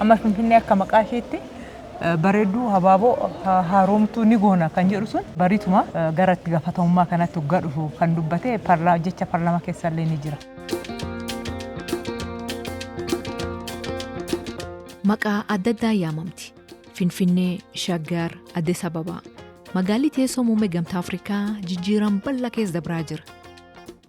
Amma Finfinnee akka maqaa isheetti bareedduu, habaaboo, haaromtuu ni goona kan jedhu sun bariituma gara itti gaafatamummaa kanatti waggaa dhufu kan dubbate jecha paarlaamaa keessallee ni jira. Maqaa adda addaa yaamamti. Finfinnee, Shaggar, Addis Ababaa. Magaalli teessoo muummee Gamtaa Afrikaa jijjiirama bal'aa keessa dabraa jira.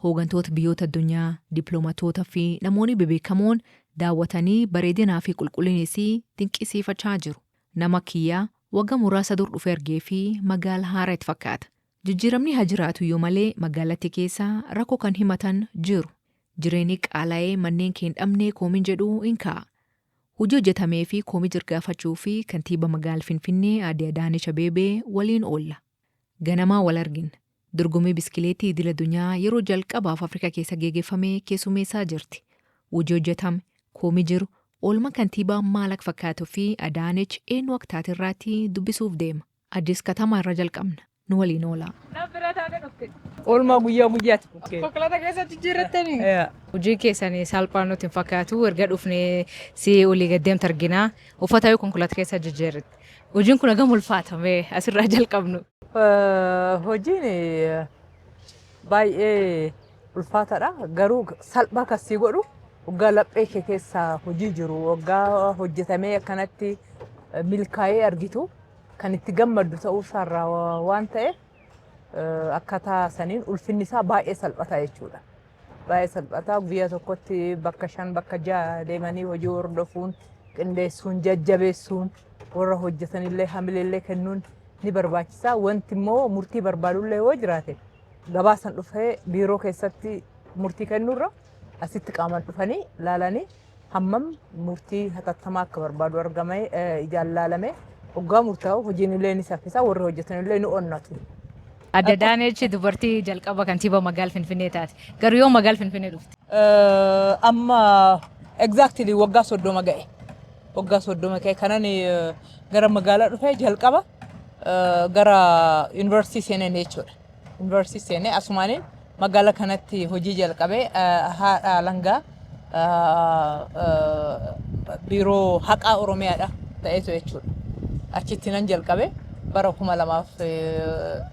Hooggantoota biyyoota addunyaa, dippiloomaatota fi namoonni bebeekamoon daawwatanii bareedinaa fi qulqullina isii dinqisiifachaa jiru. Nama kiyyaa waggaa muraasa dur dhufe argee fi magaala haaraa itti fakkaata. Jijjiiramni haa jiraatu iyyuu malee magaalattii keessa rakkoo kan himatan jiru. Jireenyi qaala'ee manneen kee hin dhabne koomiin jedhu hin ka'a. Hojii hojjetamee fi koomii jirgaafachuu fi kantiiba magaala Finfinnee Aadde Adaanech Abeebee waliin oolla. Ganamaa wal argina. Dorgommii biskileetii idil addunyaa yeroo jalqabaaf Afrikaa keessa geggeeffame keessummeessaa jirti. Hojii hojjetame, koomii jiru, oolmaa kantiibaa maal akka fakkaatuu fi Adaanech eenyu akka taate irratti dubbisuuf deema. Addis Katamaa irra jalqabna. Nu waliin oolaa. Oolmaa guyyaa guyyaatti. Konkolaataa keessatti jijjiirrattanii? Hojii keessanii salphaa nutti hin fakkaatu. Erga dhufnee si olii gad deemtu argina. Uffata yoo konkolaataa keessa jijjiirratte. Hojiin kun hagam ulfaatame asirraa jalqabnu? Hojiin baay'ee ulfaataadha. Garuu salphaa kan sii godhu waggaa laphee kee keessa hojii jiru, waggaa hojjetamee akkanatti milkaa'ee argitu kan itti gammaddu ta'uu isaarraa waan ta'eef, akkaataa saniin ulfinni isaa baay'ee salphata jechuudha. Baay'ee salphata. Guyyaa tokkotti bakka shan, bakka ja'a deemanii hojii hordofuun, qindeessuun, jajjabeessuun, warra hojjetanillee hamileellee kennuun ni barbaachisa. Wanti immoo murtii barbaadullee yoo jiraate, gabaasan dhufee biiroo keessatti murtii kennuurra asitti qaamaan dhufanii laalanii hammam murtii hatattamaa akka barbaadu argamee ijaan laalame waggaa murtaa'u hojiin illee ni saffisa, warri hojjetanillee ni onnatu. Adde Adaanech dubartii jalqaba kantiibaa magaala Finfinnee taate. Garuu yoo magaala Finfinnee dhufte? Amma exactly waggaa 30 ga'e. Waggaa 30 ga'e. Kanan gara magaalaa dhufee jalqaba gara yuunivarsiitii seeneen jechuudha. Yuunivarsiitii seenee asumaaniin magaalaa kanatti hojii jalqabee, haadha alangaa biiroo haqaa Oromiyaadha ta'eetu jechuudha. Achitti nan jalqabe bara 2000,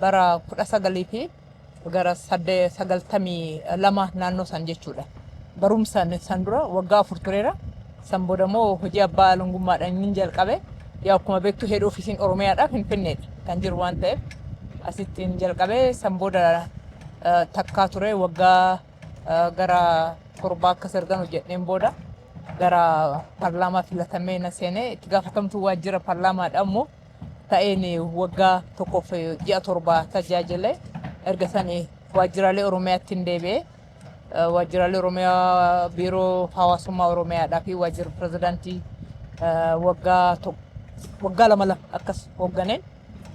bara 19 fi gara 92 naannoo san jechuudha. Barumsa san dura waggaa 4 tureera. San booda immoo hojii abbaa alangummaadhaan inni jalqabe. Yaa, akkuma beektu head officeiin Oromiyaadha Finfinneedha kan jiru waan ta'eef asittiin jalqabe. San booda takkaa ture, waggaa gara 7 akkas ergan hojjedheen booda gara paarlaamaa filatamee na seenee, itti gaafatamtuu waajjira paarlaamaadha immoo ta'een waggaa 1f ji'a 7 tajaajile. Erga sani waajjiraalee Oromiyaatti hin deebi'e. Waajjiraalee Oromiyaa, biiroo hawaasummaa Oromiyaadhaa fi waajjira pirezidaantii waggaa lama lama akkas hoogganeen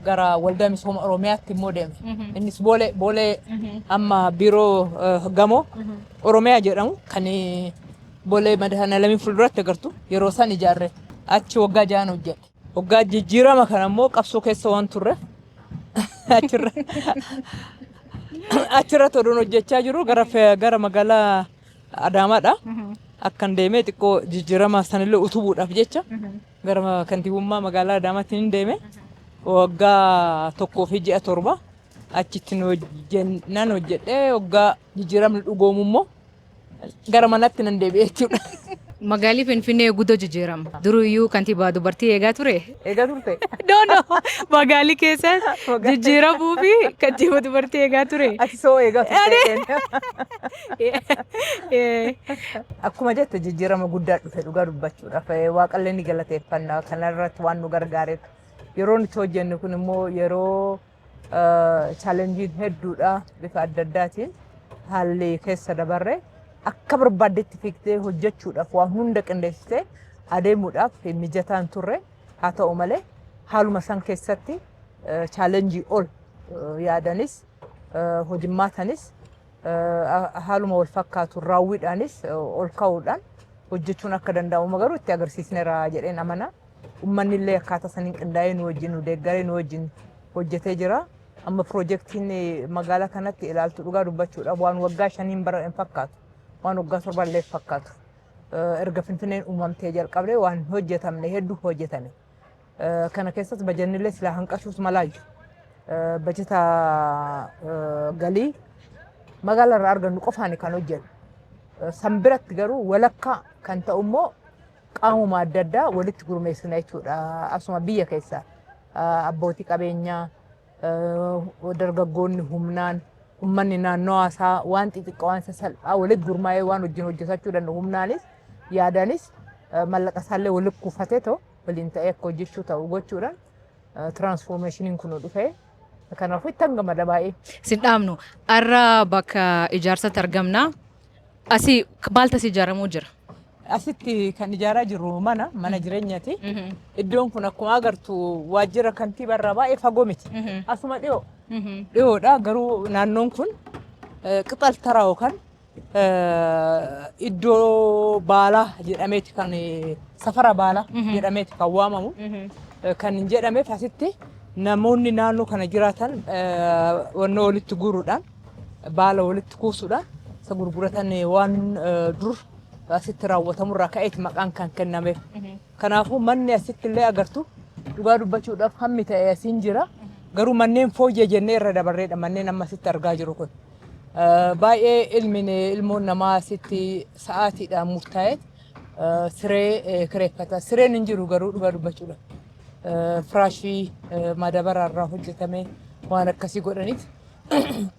gara Waldaa Misooma Oromiyaatti immoo deeme. Innis Boolee, amma biiroo gamoo Oromiyaa jedhamu kan Boolee Madaanalamiin fuulduratti agartu yeroo san ijaarre, achi waggaa 6n hojjedhe. Waggaa jijjiirama kana immoo qabsoo keessa waan turreef achirratti oduun hojjechaa jiru gara magaalaa Adaamaadha. Akkan deemee xiqqoo jijjiirama sanillee utubuudhaaf jecha gara kantiibummaa magaalaa Adaamaatti hin deeme. Waggaa 1 fi ji'a 7 achitti nan hojjedhee, waggaa jijjiiramni dhugoomu immoo gara manatti nan deebi'e jechuudha. Magaalli Finfinnee guddoo jijjiirama. Duruyyuu kantiibaa dubartii eegaa ture. Eegaa turte? No, magaalli keessa jijjiiramuu fi kantiibaa dubartii eegaa ture. Ati soo eegaa turte. Akkuma jette jijjiirama guddaa dhufe dhugaa dubbachuudhaaf. Waaqallee ni galateeffanna kanarratti waan nu gargaareef. Yeroo nuti hojjennu kun immoo yeroo challengeiin hedduudha, bifa adda addaatiin haalli keessa dabarre akka barbaaddetti fiigdee hojjechuudhaaf, waan hunda qindeessitee adeemuudhaaf mijataa hin turre. Haa ta'u malee, haaluma san keessatti challenge ol yaadanis, hojimmaatanis, haaluma wal fakkaatu raawwiidhaanis ol ka'uudhaan hojjechuun akka danda'amu garuu itti agarsiisneera jedheen amana. Uummanni illee akkaataa saniin qindaa'ee nu wajjin nu deeggaree nu wajjin hojjetee jira. Amma piroojeektiin magaalaa kanatti ilaaltu dhugaa dubbachuudhaaf waan waggaa 5n bara hin fakkaatu. Waan waggaa 7 illee hin fakkaatu. Erga Finfinneen uumamtee jalqabdee waan hojjetamne hedduu hojjetame. Kana keessatti bajannillee silaa hanqachuus malaayyu. Bajeta galii magaalaa irraa argannu qofaani kan hojjennu. San biratti garuu walakkaa kan ta'u immoo qaamuma adda addaa walitti gurmeessina jechuudha. Asuma biyya keessa abbootii qabeenyaa, dargaggoonni humnaan, uummanni naannoo isaa waan xixiqqaa, waan sasalphaa walitti gurmaa'ee waan wajjin hojjetachuu danda'u humnaanis yaadaanis mallaqa isaallee walitti kuufatee ta'u waliin ta'ee akka hojjechuu ta'u gochuudhaan transformationiin kun dhufee, kanaafuu itti gammada baay'ee. Sin dhaabnu, har'a bakka ijaarsatti argamna. Asii maaltu asii ijaaramuu jira? Asitti kan ijaaraa jirru mana jireenyaati. Iddoon kun akkuma agartu waajjira kantiibaa irraa baay'ee fagoo miti. Asuma dhiyoo. Dhiyoodha, garuu naannoon kun qixal taraa yookaan iddoo baalaa jedhameeti, kan safara baalaa jedhameeti kan waamamu. Kan hin jedhameef asitti namoonni naannoo kana jiraatan wannoo walitti guuruudhaan, baala walitti kuusuudhaan isa gurguratan waan dur asitti raawwatamurraa ka'eeti maqaan kan kennameef. Kanaafuu manni asitti illee agartu, dhugaa dubbachuudhaaf hammi ta'e asiin jira. Garuu manneen fooyyee jennee irra dabarreedha manneen amma asitti argaa jiru kun. Baay'ee ilmoon namaa asitti sa'aatiidhaan murtaa'e siree kireeffata. Sireen hin jiru garuu dhugaa dubbachuudhaaf. Firaashii madabara irraa hojjetame waan akkasii godhaniiti.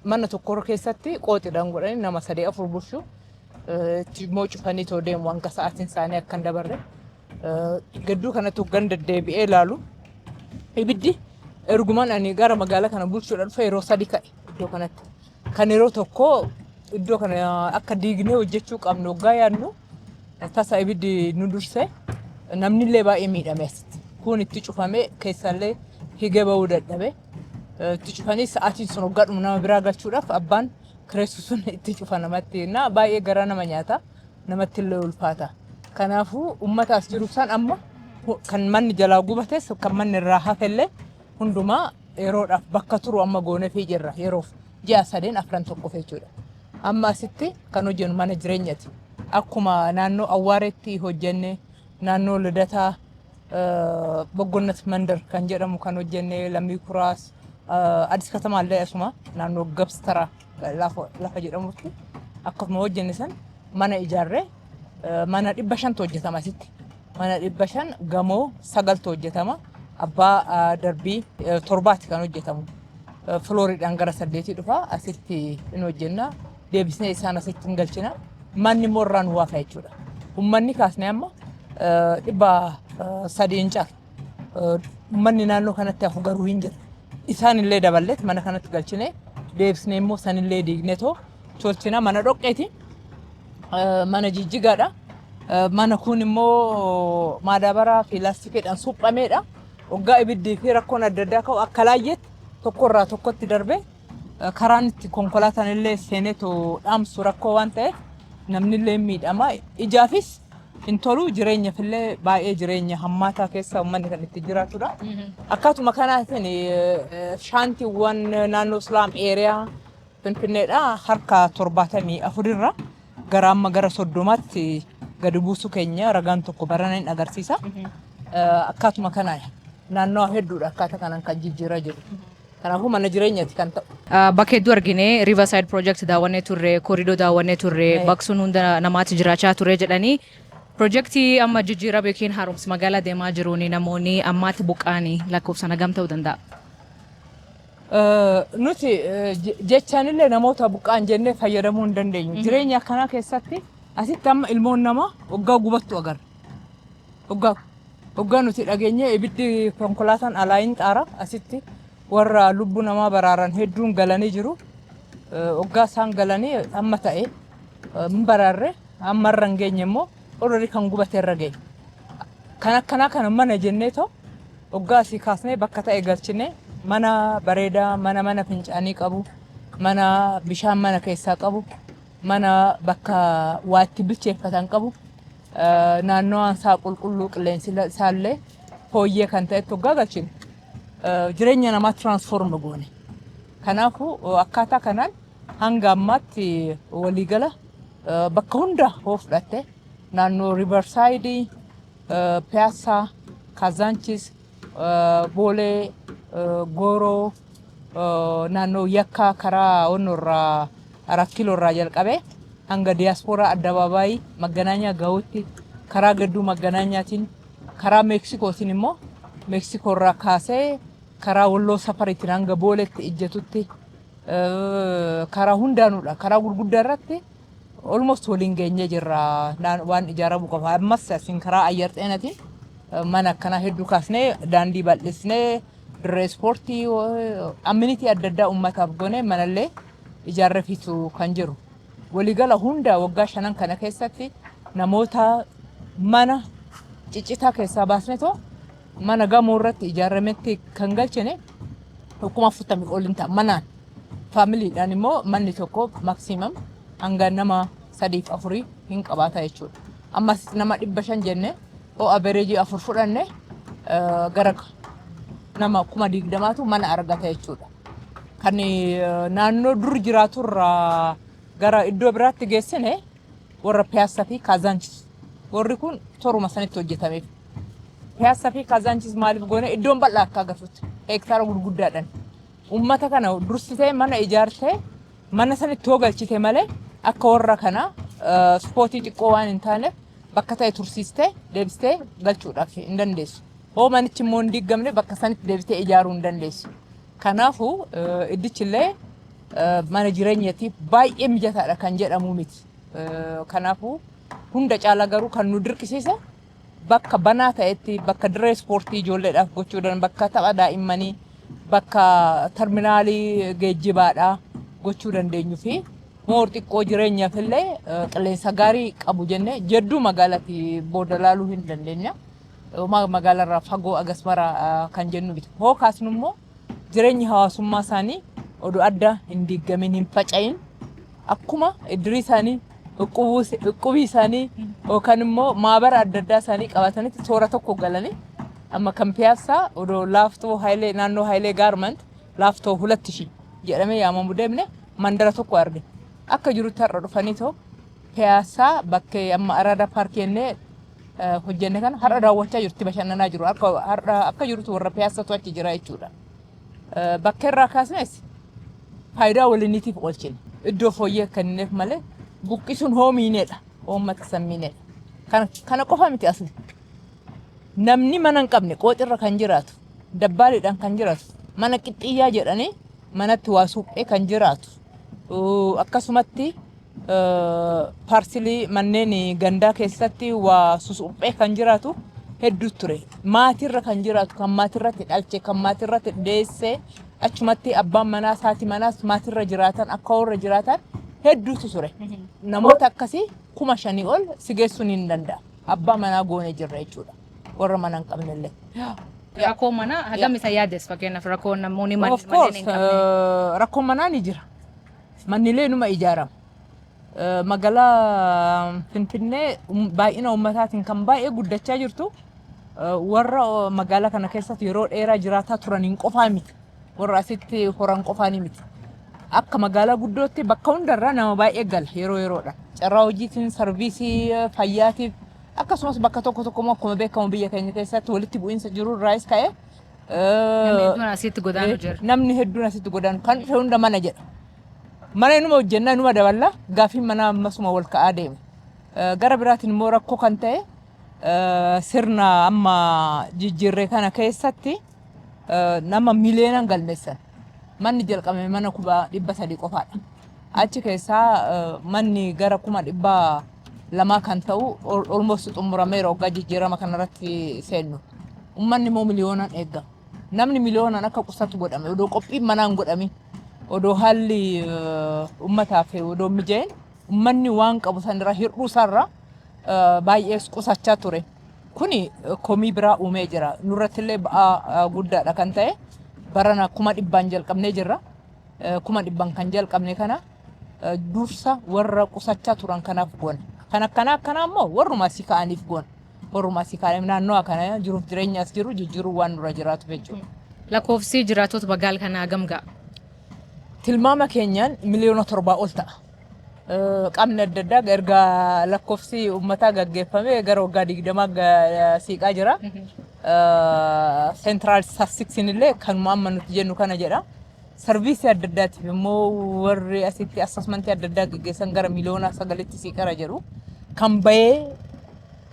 Mana tokko keessatti qooxiidhaan godhanii nama sadii afur bulchu. Itti immoo cufanii too deemu hanga sa'aatiin isaanii akka hin dabarre. Gidduu kanatti hoggan deddeebi'ee ilaalu, ibiddi ergumaan ani gara magaalaa kana bulchuudhaan dhufe yeroo sadi ka'e iddoo kanatti. Kan yeroo tokko iddoo kana akka diignee hojjechuu qabnu hoggaa yaadnu tasa ibiddi nu durse, namni illee baay'ee miidhame asitti. Kun itti cufamee keessallee higee bahuu dadhabe. Itti cufanii sa'aatiin sun hoggaa dhumu nama biraa galchuudhaaf abbaan kireessu sun itti cufa namatti na baay'ee garaa nama nyaata, namatti illee ulfaata. Kanaafuu uummata as jiru san amma kan manni jalaa gubates, kan manni irraa hafellee hundumaa yeroodhaaf bakka turu amma gooneefii jirra, yeroof ji'a sadeen afran tokkoof jechuudha. Amma asitti kan hojjennu mana jireenyaati. Akkuma naannoo Awwaareetti hojjenne, naannoo Lidataa Boggonnat Mandar kan jedhamu kan hojjenne, Lammii Kuraas, Addis Katamaallee asuma naannoo Gabstaraa lafa jedhamutti akkasuma hojjenne san mana ijaarree mana 500tu hojjetama asitti. Mana 500 gamoo sagaltu hojjetama. Abbaa darbii torbaatti kan hojjetamu. Flooriidhaan gara saddeetii dhufa, asitti hin hojjenna. Deebisnee isaan asitti hin galchina. Manni immoo irraa nu waafa jechuudha. Uummanni kaasnee amma 300 hin caalu. Uummanni naannoo kanatti hafu garuu hin jiru. Isaan illee daballeet mana kanatti galchine, deebisnee immoo sanillee diignee too tolchina. Mana dhoqqeeti. Mana jijjigaadha. Mana kun immoo maadaabaraa fi laastikiidhaan suphameedha. Waggaa ibiddii fi rakkoon adda addaa ka'u akka laayyeetti tokkorraa tokkotti darbee karaan itti konkolaataan illee seeneetu dhaamsu rakkoo waan ta'eef namni illee miidhama. Ijaafis hin tolu, jireenyaaf illee baay'ee jireenya hammaataa keessa uummanni kan itti jiraatudha. Akkaatuma kanaatiin shaantiiwwan naannoo slum area Finfinneedha harka 74rra gara amma gara 30tti gadi buusuu keenya ragaan tokko barana hin agarsiisa. Akkaatuma kanaan naannoo hedduudha akkaataa kanaan kan jijjiiraa jiru. Kanaafuu mana jireenyaati kan ta'u. Bakka hedduu argine, Riverside Project daawwannee turre, corridor daawwannee turre, bakki sun hunda namaatti jiraachaa turre jedhanii, Projektii amma jijjiirama yookiin haaromsa magaalaa deemaa jiruun namoonni ammaatti buqqa'anii lakkoofsaan hagam ta'uu danda'a? Nuti jechaanillee namoota buqqa'an jennee fayyadamuu hin dandeenyu. Jireenya akkanaa keessatti asitti amma ilmoon namaa waggaa gubattu agarra. Waggaa nuti dhageenye ibiddi konkolaataan alaa hin xaara, asitti warra lubbuu namaa baraaran hedduun galanii jiru. Waggaa isaan galanii amma ta'e hin baraarre, amma irra hin geenye immoo already kan gubate irra geenye. Kan akkanaa kana mana jennee too waggaa asii kaasnee bakka ta'e galchine, mana bareedaa, mana fincaanii qabu, mana bishaan mana keessaa qabu, mana bakka waa itti bilcheeffatan qabu, naannawaan isaa qulqulluu, qilleensi isaallee fooyyee kan ta'etti waggaa galchine jireenya namaa transform goone. Kanaafuu akkaataa kanaan hanga ammaatti waliigala bakka hunda hoo fudhatte Naannoo Riverside, Piyaassaa, Kaazaanchis, Boolee, Gooroo, naannoo Yakkaa karaa onnorraa 4 Kiiloo irraa jalqabee hanga Diyaaspooraa Addabaabaayii Magganaanyaa gahuutti, karaa gadduu Magganaanyaatiin, karaa Meeksikootiin immoo Meeksikoo irraa kaasee karaa Walloo Safariitiin hanga Booleetti ijjatutti, karaa hundaanuudha. Karaa gurguddaa irratti almost waliin geenyee jirra waan ijaaramuu qaba. Ammas asiin karaa ayyar xeenatiin mana akkanaa hedduu kaasnee, daandii bal'isnee, dirree ispoortii, amenity adda addaa uummataaf goonee, manallee ijaarreefiitu kan jiru. Waliigala hunda waggaa 5n kana keessatti namoota mana ciccitaa keessaa baasnee too mana gamoo irratti ijaarametti kan galchine 40,000 ol hin ta'a manaan. Familydhaan immoo manni tokko maximum hanga nama sadiif afurii hin qabaata jechuudha. Ammas nama 500 jenne, oo average afur fudhanne, gara nama 20,000tu mana argata jechuudha. Kan naannoo dur jiraaturraa gara iddoo biraatti geessine warra Piyaassaa fi Kaazaanchis. Warri kun toruma sanitti hojjetameef. Piyaassaa fi Kaazaanchis maaliif goone? Iddoon bal'aa akka agartutti hektaara gurguddaadhaan. Uummata kana dursitee mana ijaartee mana sanitti hoo galchite malee, akka warra kana spot xiqqoo waan hin taaneef bakka ta'e tursiistee deebistee galchuudhaaf hin dandeessu. Hoo manichi immoo hin diigamne, bakka sanitti deebistee ijaaruu hin dandeessu. Kanaafuu iddichillee mana jireenyaatiif baay'ee mijataadha kan jedhamu miti. Kanaafuu hunda caalaa garuu kan nu dirqisiise bakka banaa ta'etti, bakka dirree ispoortii ijoolleedhaaf gochuudhaan, bakka tapha daa'immanii, bakka terminaalii geejjibaadhaa gochuu dandeenyu fi moor xiqqoo jireenyaaf illee qilleensa gaarii qabu jennee jedduu magaalatti booda laaluu hin dandeenya. Magaalarraa fagoo agas mara kan jennu miti. Hoo kaasnu immoo jireenyi hawaasummaa isaanii odoo adda hin diigamin, hin faca'in, akkuma iddirii isaanii, uqqubii isaanii yookaan immoo maabara adda addaa isaanii qabatanitti toora tokko galanii, amma kan Piyaassaa odoo Laaftoo Hayilee, naannoo Hayilee Gaarmant, Laaftoo 2000 jedhamee yaamamu deemne, mandara tokko argine. Akka jirutti har'a dhufanii too Piyaassaa bakkee amma Araadaa Paarkii jennee hojjenne kana har'a daawwachaa jirti, bashannanaa jiru. Har'a akka jirutti warra Piyaassatu achi jira jechuudha. Bakka irraa kaasnes faayidaa waliiniitiif oolchine. Iddoo fooyyee kennineef malee buqqisuun hoomiineedha. Uummata sammiineedha. Kana qofa miti asli. Namni mana hin qabne qooxirra kan jiraatu, dabbaaliidhaan kan jiraatu, mana qixxiyyaa jedhanii manatti waa suphee kan jiraatu, akkasumatti parcel manneen gandaa keessatti waa susuphee kan jiraatu hedduu ture. Maatirra kan jiraatu, kan maatirratti dhalche, kan maatirratti deesse, achumatti abbaan manaas haati manaas maatirra jiraatan, akka warra jiraatan hedduutu ture. Namoota akkasii 5,000 ol si geessuun hin danda'a. Abbaa manaa goone jirra jechuudha. Warra mana hin qabnellee. Rakkoo manaa hagam isa yaaddes, fakkeenyaaf rakkoo namoonni Of manneen course, hin qabne? Rakkoon manaa ni jira. Mannilee numa ijaarama. Magaalaa Finfinnee baay'ina uummataatiin kan baay'ee guddachaa jirtu warra magaalaa kana keessatti yeroo dheeraa jiraataa turaniin qofaa miti. Warra asitti horan qofaa miti. Akka magaalaa guddootti bakka hundarraa nama baay'ee gala yeroo yeroodhaan. Carraa hojiitiin, service fayyaatiif, akkasumas bakka tokko tokko immoo akkuma beekamu biyya keenya keessatti walitti bu'iinsa jiru irraayis ka'ee Namni hedduun asitti godaanuu jira. Namni hedduun asitti godaanu kan dhufe hunda mana jedha. Mana inuma hojjennaa, inuma daballa, gaaffiin manaa ammasuma wal ka'aa deema. Gara biraatiin immoo rakkoo kan ta'e sirna amma jijjiirree kana keessatti nama miliyoonaan galmeessan. Manni jalqabame mana 300,000 qofaadha. Achi keessaa manni gara 200,000 kan ta'u almost xumurameera waggaa jijjiirama kanarratti seennu. Uummanni immoo miliyoonaan eegama. Namni miliyoonaan akka qusatu godhame odoo qophiin manaa hin godhamin, odoo haalli uummataaf odoo hin mijaa'in, uummanni waan qabu sanirraa hir'uu isaarraa baay'ee qusachaa ture. Kuni komii biraa uumee jira. Nurratti illee ba'aa guddaadha kan ta'e. Barana 100,000n jalqabnee jirra. 100,000n kan jalqabne kana dursa warra qusachaa turan kanaaf goona. Kan akkanaa akkanaa immoo warruma asii ka'aniif goona. Warruma asii ka'aniif, naannoo kana jiruuf jireenya as jiru jijjiiruu waan nurra jiraatu jechuudha. Lakkoofsi jiraattota magaalaa kanaa hagam ga'a? Tilmaama keenyaan 7 miliyoona ol ta'a. Qaamni adda addaa erga lakkoofsi uummataa gaggeeffame gara waggaa 20 siiqaa jira. Central Statistics illee kanuma amma nuti jennu kana jedha. Service adda addaatiif immoo warri asitti assessment adda addaa gaggeessan gara 9 miliyoonatti siiqara jedhu. Kan bahee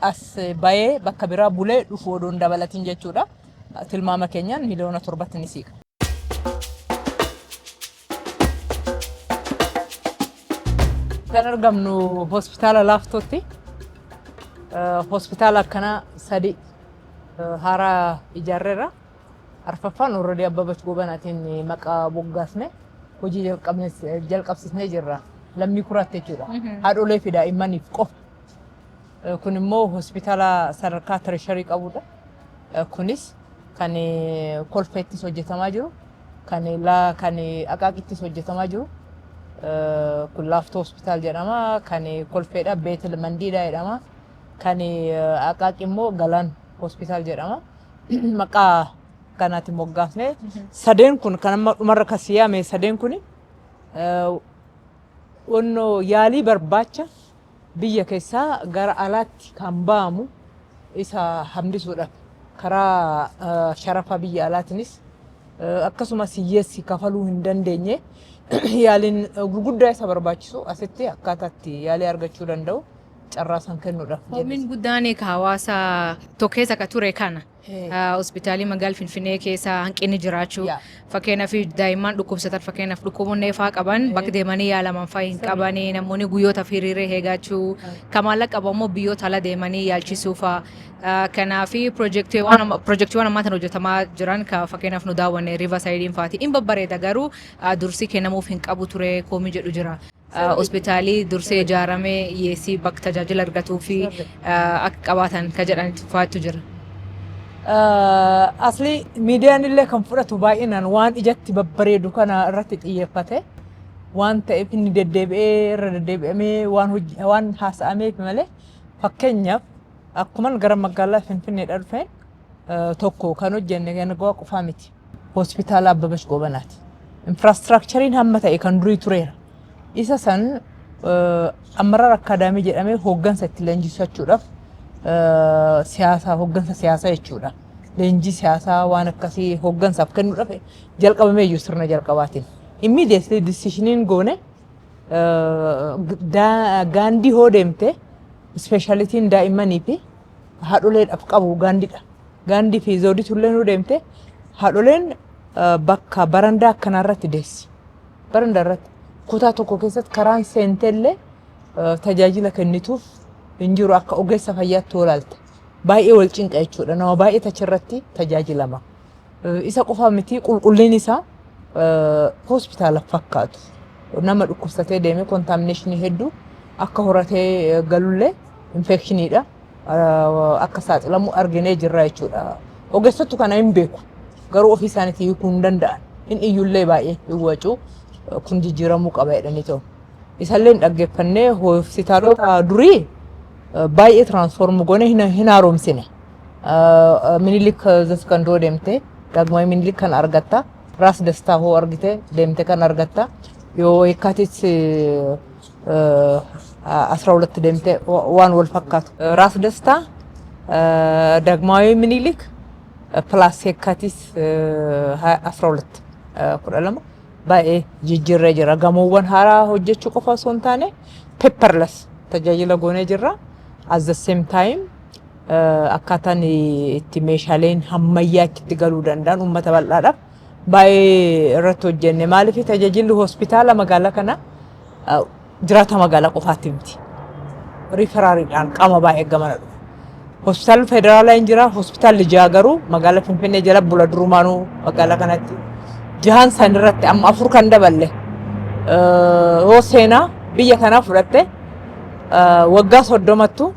as bahee bakka biraa bulee dhufu odoon dabalatiin jechuudha. Tilmaama keenyaan 7 miliyoonatti ni siiqa. Kan argamnu hospitaala Laaftootti. Hospitaala akkanaa sadi haaraa ijaarreerra. Arfaffaan already Abbabach Gobanaatiin maqaa moggaasne hojii jalqabsiisnee jirra. Lammii Kuraatti jechuudha. Haadholee fi daa'immaniif qofa. Kun immoo hospitaala sadarkaa tertiary qabudha. Kunis kan Kolfeettis hojjetamaa jiru, kan Aqaaqittis hojjetamaa jiru. Kun Laaftoo hospitaal jedhama. Kan Kolfeedha Beetel Mandiidha jedhama. Kan Aqaaqi immoo Galaan hospitaal jedhama. Maqaa kanaatiin moggaafne. Sadeen kun kan amma dhumarra kan siyaame sadeen kun wannoo yaalii barbaacha biyya keessaa gara alaatti kan ba'amu isa hambisuudhaaf karaa sharafa biyya alaatiinis akkasumas hiyyeessi kafaluu hin dandeenye yaaliin gurguddaa isa barbaachisu asitti akkaataatti yaalii argachuu danda'u carraa san kennuudhaaf. Homiin guddaan ka hawaasa tokko keessa ka ture kana. Hospitaalii magaalaa Finfinnee keessa hanqinni jiraachuu, fakkeenyaaf daa'imman dhukkubsatan, fakkeenyaaf dhukkuboonni fa'aa qaban bakka deemanii yaalaman fa'aa hin qabanii, namoonni guyyoota hiriiree eeggachuu, kan maallaqa qabu immoo biyyoota ala deemanii yaalchisuu fa'aa. Kanaaf piroojeektiiwwan ammaa tan hojjetamaa jiran ka fakkeenyaaf nu daawwanne Riverside fa'aati hin babbareeda, garuu dursi kennamuuf hin qabu ture koomii jedhu jira. Hospitaalii dursee ijaaramee hiyyeessii bakka tajaajila argatuu fi akka qabaatan ka jedhan fa'aatu jira. Asli miidiyaan illee kan fudhatu baay'inaan waan ijatti babbareedu kana irratti xiyyeeffate waan ta'eef inni deddeebi'ee irra deddeebi'amee waan haasa'ameef malee, fakkeenyaaf akkuman gara magaalaa Finfinneedha dhufeen tokko kan hojjenne gawaa qofaa miti. Hospitaala Abbabach Goobanaati. Infrastructure hamma ta'e kan durii tureera. Isa san Ammarar Academy jedhamee hooggansa itti leenjisachuudhaaf, siyaasaa, hooggansa siyaasaa jechuudha. Leenjii siyaasaa waan akkasii hooggansaaf kennuudhaaf jalqabamee iyyuu sirna jalqabaatiin. Immediately decisioniin goone, Gaandii hoo deemte specialityn daa'immanii fi haadholeedhaaf qabu Gaandiidha. Gaandii fi Zooditullee hoo deemte haadholeen bakka barandaa akkanaa irratti deessi. Barandaa irratti kutaa tokko keessatti karaan seenteellee tajaajila kennituuf hin jiru akka ogeessa fayyaatti olaalte. Baay'ee wal cinqa jechuudha. Nama baay'ee achirratti tajaajilama. Isa qofa miti, qulqullinni isaa hospitaala fakkaatu. Nama dhukkubsatee deemee contamination hedduu akka horatee galullee infectioniidha. Akka saaxilamu arginee jirra jechuudha. Ogeessottu kana hin beeku. Garuu ofii isaaniitii hiikuu hin danda'an. Hin iyyullee, baay'ee hin wacu. Kun jijjiiramuu qaba jedhanii ta'u. Isallee hin dhaggeeffannee hospitaalota durii baay'ee transform goone, hin haaromsine. Minilik the Second deemte Daagmawi Minilik kan argatta. Raas Dastaa hoo argite deemte kan argatta. Yoo Yekkaatit 12 deemte waan wal fakkaatu. Raas Dastaa, Daagmawi Minilik plus Yekkaatit 12, 12 baay'ee jijjiirree jira. Gamoowwan haaraa hojjechuu qofa osoo hin taane paperless tajaajila goonee jirra. At the same time akkaataan itti meeshaaleen ammayyaa itti galuu danda'an uummata bal'aadhaaf baay'ee irratti hojjenne. Maaliif, tajaajilli hospitaala magaalaa kana jiraata magaalaa qofaatti miti. Referraliidhaan qaama baay'ee gamana dhufa. Hospitaalli federaalaa hin jira, hospitaalli jaha garuu magaalaa Finfinnee jala bula durumaanuu magaalaa kanatti. Jahan san irratti amma afur kan daballe. Hoo seenaa biyya kanaa fudhatte, waggaa 30ttu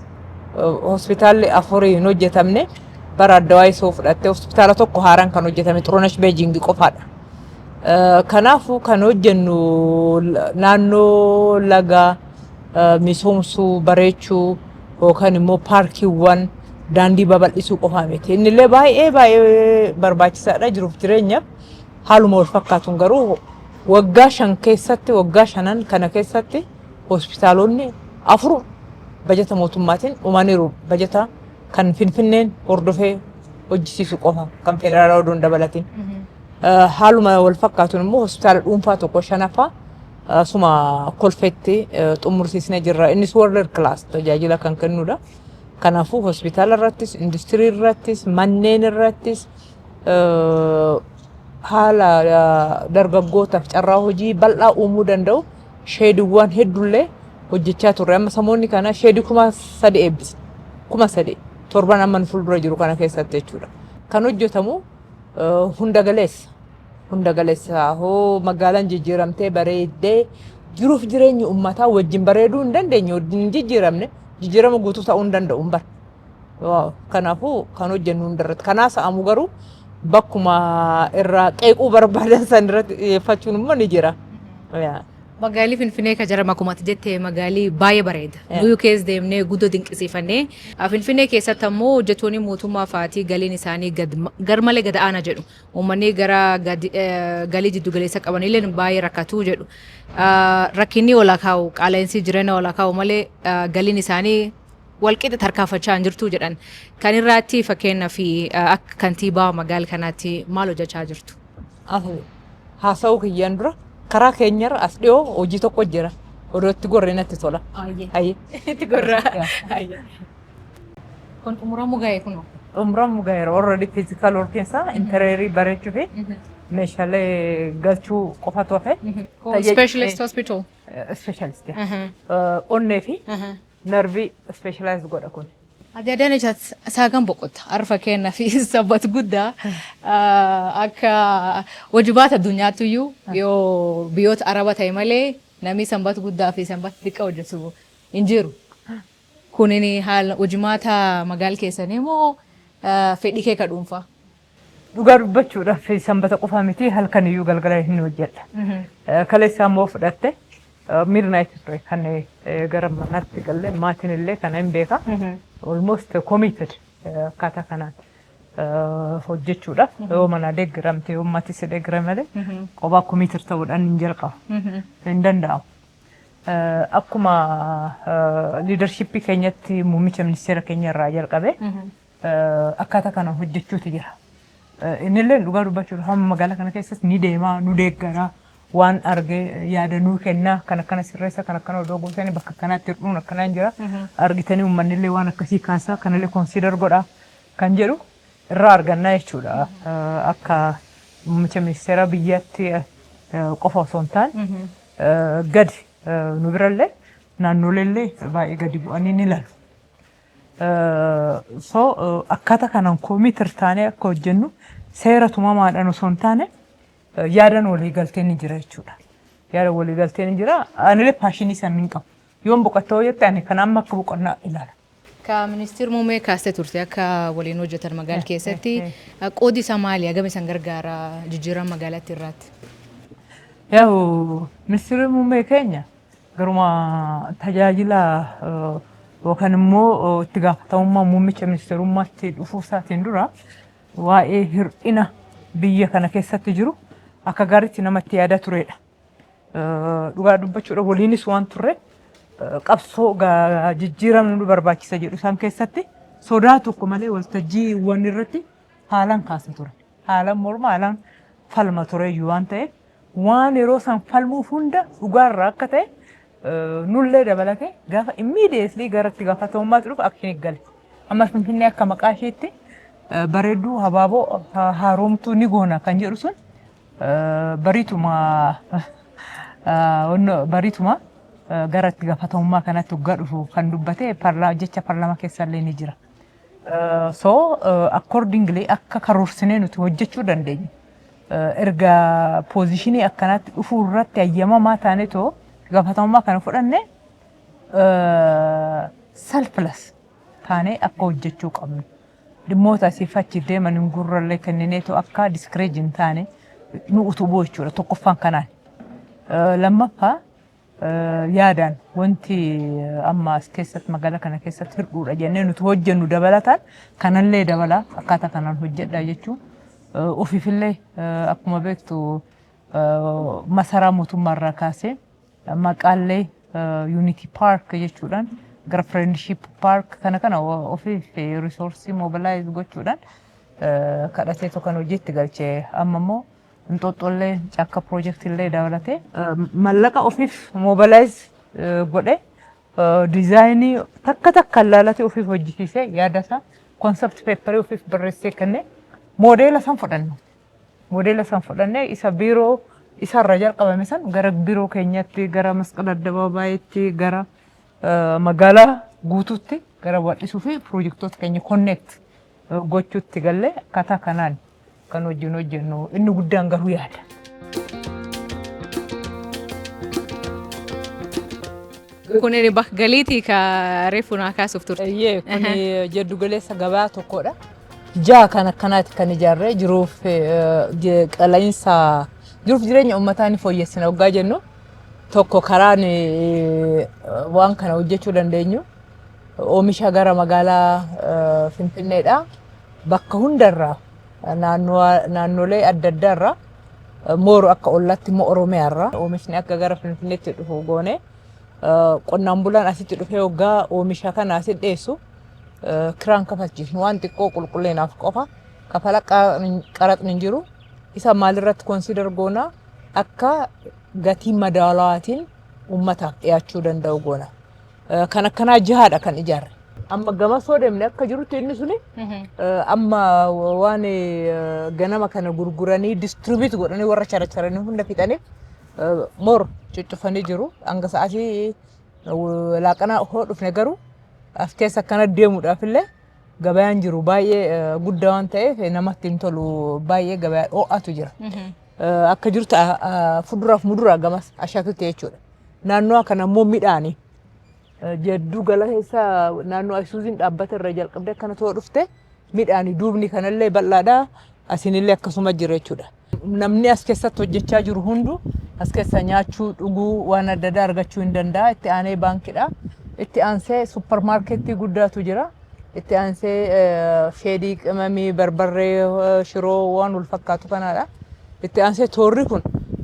hospitaalli afurii hin hojjetamne. Bara addawaayii soo fudhatte hospitaala tokko haaraan kan hojjetame Xurunesh Beejingi qofaadha. Kanaafuu kan hojjennu naannoo laga misoomsuu, bareechuu yookaan immoo paarkiiwwan, daandii babal'isuu qofaa miti. Inni illee baay'ee baay'ee barbaachisaadha jiruuf jireenyaaf. Haaluma wal fakkaatuun garuu waggaa 5 keessatti, waggaa shanan kana keessatti Hospitaalonni 4 bajata mootummaatiin dhumaniiru. Bajata kan Finfinneen hordofee hojjisiisu qofa, kan federaalaa odoo hin dabalatin. Haaluma wal fakkaatuun immoo hospitaala dhuunfaa tokko shanaffaa suma Kolfeetti xumursiisnee jirra. Innis world class tajaajila kan kennudha. Kanaafuu hospitaala irrattis, industirii irrattis, manneen irrattis, haala dargaggootaaf carraa hojii bal'aa uumuu danda'u sheediiwwan hedduullee hojjechaa turre. Amma samoonni kana sheedii 3000 eebbisne. 3000 torban amma nu fuuldura jiru kana keessatti jechuudha. Kan hojjetamu hunda galeessa. Hunda galeessa hoo magaalaan jijjiiramtee bareeddee jiruuf jireenyi uummataa wajjin bareeduu hin dandeenye, wajjin jijjiiramne jijjiirama guutuu ta'uu hin danda'u hin bara. Kanaafuu kan hojjennu hundarratti. Kanaa sa'amu garuu bakkuma irraa qeequu barbaadan san irratti xiyyeeffachuun immoo ni jira. Magaalli Finfinnee kan jedhamu akkuma ati jette magaalii baay'ee bareeda. Nuyi keessa deemnee guddoo dinqisiifannee. Finfinnee keessatti ammoo hojjettoonni mootummaa fa'aatii galiin isaanii garmalee gad aanaa jedhu. Uummanni gara galii jiddu galeessa qabanillee baay'ee rakkatuu jedhu. Rakkinni ol kaa'u, qaala'insi jireenya ol kaa'u malee galiin isaanii walqixa tarkaanfachaa hin jirtu jedhan. Kan irraatti fakkeenyaaf akka kantiibaa magaala kanaatti maal hojjechaa jirtu? Haasa'uu kiyyaan dura karaa keenyarra as dhiyoo hojii tokko jira. Odoo itti gorree natti tola. Hayyee. Itti gorraa. Kun xumuramuu ga'e kunoo. Xumuramuu ga'eera. Already physical work isaa interior bareechuu fi meeshaalee galchuu qofatu hafe. Specialist hospital. Specialist. Onnee fi narvii specialize godha kun. Adde Adaanech, saagan boqotta. Har'a fakkeenyaaf Sanbata Guddaa akka hojibaata addunyaatti iyyuu yoo biyyoota Araba ta'e malee namni Sanbata Guddaa fi Sanbata Xiqqaa hojjetu hin jiru. Kunin haala hojimaata magaala keessanii moo fedhii kee ka dhuunfaa? Dhugaa dubbachuudhaaf Sanbata qofaa miti, halkan iyyuu galgala hin hojjedha. Kaleessa immoo fudhatte midnight ture kan gara manaatti galle, maatiin illee kana hin beeka. Almost committed akkaataa kanaan hojjechuudhaaf yoo mana deeggaramte, yoo maatii si deeggarame malee kophaa committed ta'uudhaan hin jalqabu. Hin danda'amu. Akkuma leadership keenyatti muummicha ministeera keenya irraa jalqabe akkaataa kanaan hojjechuutu jira. Innillee dhugaa dubbachuudhaaf hamma magaalaa kana keessas ni deemaa, nu deeggaraa, waan argee yaada nuu kennaa, kan akkana sirreessa, kan akkana odoo gootanii, bakka akkanaatti hir'uun akkanaan jira, argitanii uummanni waan akkasii kaasaa, kanallee consider godhaa kan jedhu irraa argannaa jechuudha. Akka muummicha ministeera biyyaatti qofa osoo hin taane gadi nu birallee naannoleellee baay'ee gadi bu'anii ni ilaalu. So akkaataa kanaan committed taanee akka hojjennu seera tumamaadhaan osoo hin taane yaadan walii galteen ni jira jechuudha. Yaada walii galteen ni jira. Anillee passion san hin qabu. Yoon boqottoo jette ani kan amma akka boqonnaa ilaala. Ka ministeerri muummee kaastee turte akka waliin hojjetan magaala keessatti, qoodi isaa maali? Hagam isaan gargaara jijjiirama magaalaatti irraatti? Yaa'u, ministeerri muummee keenya garuma tajaajila yookaan immoo itti gaafatamummaa muummicha ministeerummaatti dhufuu isaatiin dura waa'ee hir'ina biyya kana keessatti jiru akka gaariitti namatti yaada turedha. Dhugaa dubbachuudha waliinis waan turre qabsoo jijjiiramni nu barbaachisa jedhu isaan keessatti sodaa tokko malee waltajjiiwwan irratti haalaan kaasa ture. Haalaan morma, haalaan falma ture iyyuu waan ta'eef, waan yeroo isaan falmuuf hunda dhugaarraa akka ta'e nullee dabalatee gaafa immediately gara itti gaafatamummaatti dhufu action gale. Amma Finfinnee akka maqaa isheetti bareedduu, habaaboo haaromtuu ni goona kan jedhu sun bariituma gara itti gaafatamummaa kanatti waggaa dhufu kan dubbate jecha paarlaamaa keessallee ni jira. So accordingly akka karoorsinee nuti hojjechuu dandeenyu. Erga position akkanaatti dhufuu irratti ayyamamaa taane too gaafatamummaa kana fudhanne selfless taanee akka hojjechuu qabnu. Dhimmoota asiif achi deeman hin gurrallee kennineetu akka discourage hin taane nu utubuu jechuudha tokkoffaan kanaan. Lammaffaa, yaadaan wanti amma as keessatti magaalaa kana keessatti hir'uudha jennee nuti hojjennu dabalataan kanallee dabalaa akkaataa kanaan hojjedhaa jechuun ofiifillee akkuma beektu masaraa mootummaarraa kaasee maqaallee Unity Park jechuudhaan gara Friendship Park kana ofiif resource mobilize gochuudhaan kadhateetu kan hojiitti galchee. Amma immoo Inxooxxollee caakka piroojeektillee dabalatee mallaqa ofiif mobilize godhe, designii takka takka laalatee ofiif hojjisiisee, yaada isaa concept paperii ofiif barreessee kennee moodeela san fudhanne. Moodeela san fudhannee isa biiroo isarra jalqabame san gara biiroo keenyatti, gara Masqala Addabaabayitti, gara magaalaa guutuutti gara bal'isuu fi piroojeektoota keenya connect gochuutti gallee akkaataa kanaan kan wajjin hojjennu. Inni guddaan garuu yaada. Kun bakka galiitii ka reefu naa kaasuuf turte. Eeyyee, kun jiddu galeessa gabaa tokkodha. Ja'a kan akkanaati kan ijaarree jiruuf qala'iinsa jiruuf jireenya uummataa ni fooyyessina waggaa jennu, tokko karaan waan kana hojjechuu dandeenyu oomisha gara magaalaa Finfinneedha. Bakka hundarraa, naannolee adda addaarraa, mooru akka ollaatti immoo Oromiyaarraa oomishni akka gara Finfinneetti dhufu goone, qonnaan bulaan asitti dhufee waggaa oomisha kana asitti dhiyeessu kiraan kafalchiisnu waan xiqqoo qulqullinaaf qofa kafala, qaraxni hin jiru. Isa maalirratti consider goona? Akka gatii madaalawaatiin uummataaf dhiyaachuu danda'u goona. Kan akkanaa jahaadha kan ijaarre. Amma gama soo deemne akka jirutti inni suni amma waan ganama kana gurguranii distribute godhanii warra characharanii hunda fixaniif moor cuccufanii jiru. Hanga sa'aatii laaqanaa hoo dhufne garuu as keessa akkana deemuudhaaf illee gabayaan jiru baay'ee guddaa waan ta'eef namatti hin tolu, baay'ee gabayaa ho'atu jira. Akka jirtu fuduraaf muduraa gamas ashaakiltii jechuudha. Naannoo kana immoo midhaanii. Jidduu gala keessa naannoo Isuuziin dhaabbata irra jalqabdee akkana too dhufte midhaanii duubni kanallee bal'aadha. Asinillee akkasuma jira jechuudha. Namni as keessatti hojjechaa jiru hundu as keessa nyaachuu, dhuguu, waan adda addaa argachuu hin danda'a. Itti aanee baankiidha. Itti aansee suppermaarkeettii guddaatu jira. Itti aansee sheedii, qimamii, barbarree, shiroo waan wal fakkaatu kanaadha. Itti aansee toorri kun